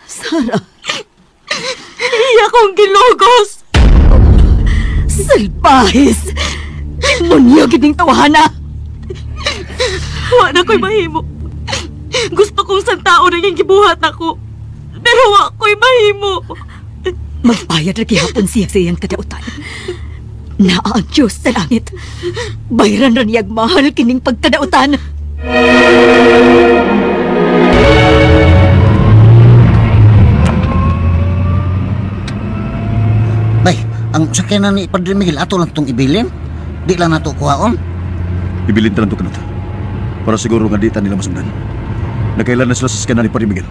Sarah. Iya kong gilugos. Salbahis! Demonyo gid ning tawhana. Wa na ko'y mahimo. Gusto kong santao na yung gibuhat ako. Pero wa ko'y mahimo. Magbayad ra gihapon siya sa iyang kadautan. Naa ang Diyos sa langit. Bayran ra niyag mahal kining pagkadautan. Bay, ang sakyanan ni Padre Miguel ato lang tong ibilin. Di lang nato kuhaon. Ibilin ta lang to kanot. Para siguro nga di ta nila masundan. Nakailan na sila sa sakyanan ni Padre Miguel.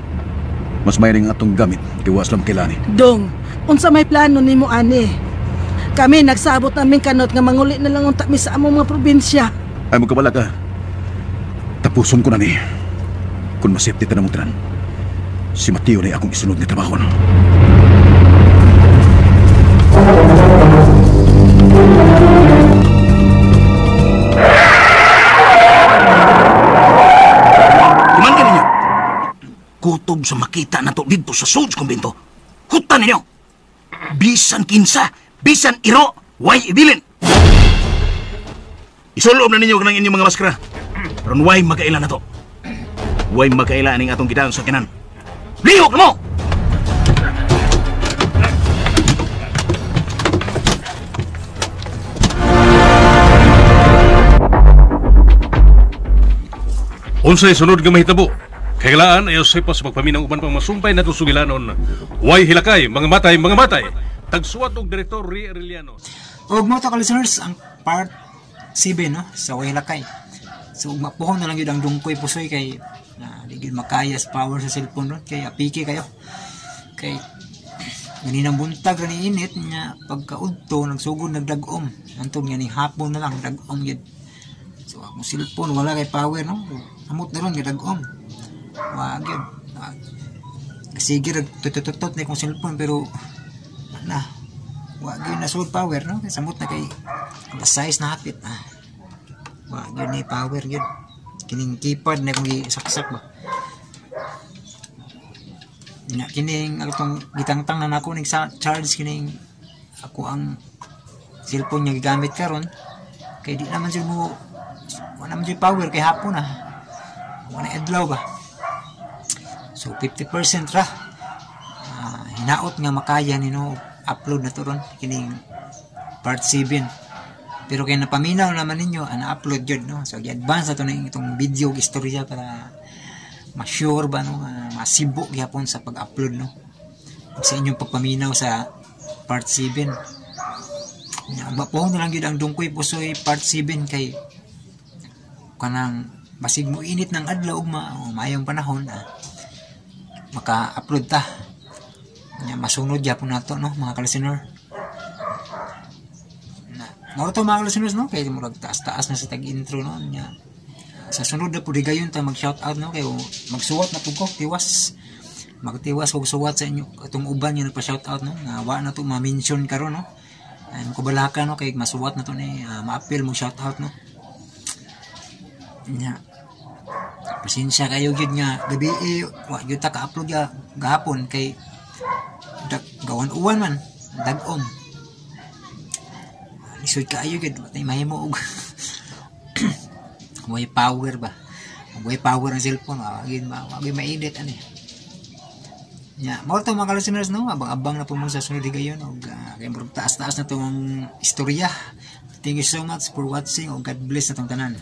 Mas may ang atong gamit kay wa sila makilani. Dong, unsa may plano nimo ani? Kami nagsabot namin kanot nga manguli na lang unta mi sa among mga probinsya. Ay magkabala ka. Tapuson ko na ni. Kung masipti ta namong tanan. Si Mateo na akong isunod nga trabaho. Kuman ka ninyo. Kutob sa makita na to dito sa Sods Kumbento. Hutan ninyo. Bisan kinsa, bisan iro, way ibilin. Isulob na ninyo kanang inyong mga maskara. Ron way magkaila na to. Way magkaila aning atong gidaan sa kinan. Lihok na mo! Unsay sunod nga mahitabo? Kailaan ayaw sepa sa pagpaminaw uban pang masumpay natong sugilanon. Way hilakay, mga matay, mga matay. Tagsuwat og Direktor Ri Arellano. Og mo to ka listeners ang part 7 no sa Way Hilakay. So mapuhon na lang yun ang dungkoy pusoy kay na di gyud makaya sa power sa cellphone ron kay apiki kayo. Kay ganinang buntag ra ni init nya pagkaudto nagsugod nagdag-om. Antog nya ni hapon na lang dag-om gyud. So akong cellphone wala kay power no. Amot na ron gidag-om. Wa gyud. Sige ra tutututot ni akong cellphone pero na wa gyud na sold power no. Kay samot na kay alas 6 na hapit. Wa gyud ni power gyud. Kining keypad na akong gisaksak ba. Na kining atong gitangtang na nako ning charge kining ako ang cellphone nga gigamit karon kay di naman jud mo wala naman jud power kay hapon na. Wala adlaw ba. So 50% ra. Hinaot nga makaya ni no upload na to ron kining part 7. Pero kay napaminaw naman ninyo ana upload jud no. So gi-advance na to na itong video istorya para Ma-sure ba, no, nga masibo gyapon sa pag-upload, no, ug sa inyong pagpaminaw sa part 7. Nya, mapuhon na lang gyud ang Dungkoy Pusoy part 7 kay kanang basig mo init ng adlaw ugma o maayong panahon, maka-upload ta. Nya, masunod gyapon nato, no, mga ka-listener. Na mao to, mga ka-listeners, no, kay murag taas-taas na sa tag-intro, no. Nya, sa sunod na pud higayon ta mag shout out, no, kay magsuwat na pud ko, tiwas magtiwas og suwat sa inyo atong uban nga nagpa shout out, no, nga wa na to ma-mention karon, no. Ay makabalaka, no, kay masuwat na to ni maapil mo shout out, no. Nya, pasensya kayo gyud nga gabi eh, wa gyud ta ka-upload gahapon kay gawan uwan man, dag-om, lisod kaayo gyud tay mahimo og way power ba, way power ang cellphone, wa gyud wa gyud ma-edit ani. Nya, mao to, mga listeners, no. Abang-abang na po mo sa sunod higayon og kay murag taas-taas na tong istorya. Thank you so much for watching og God bless na tong tanan.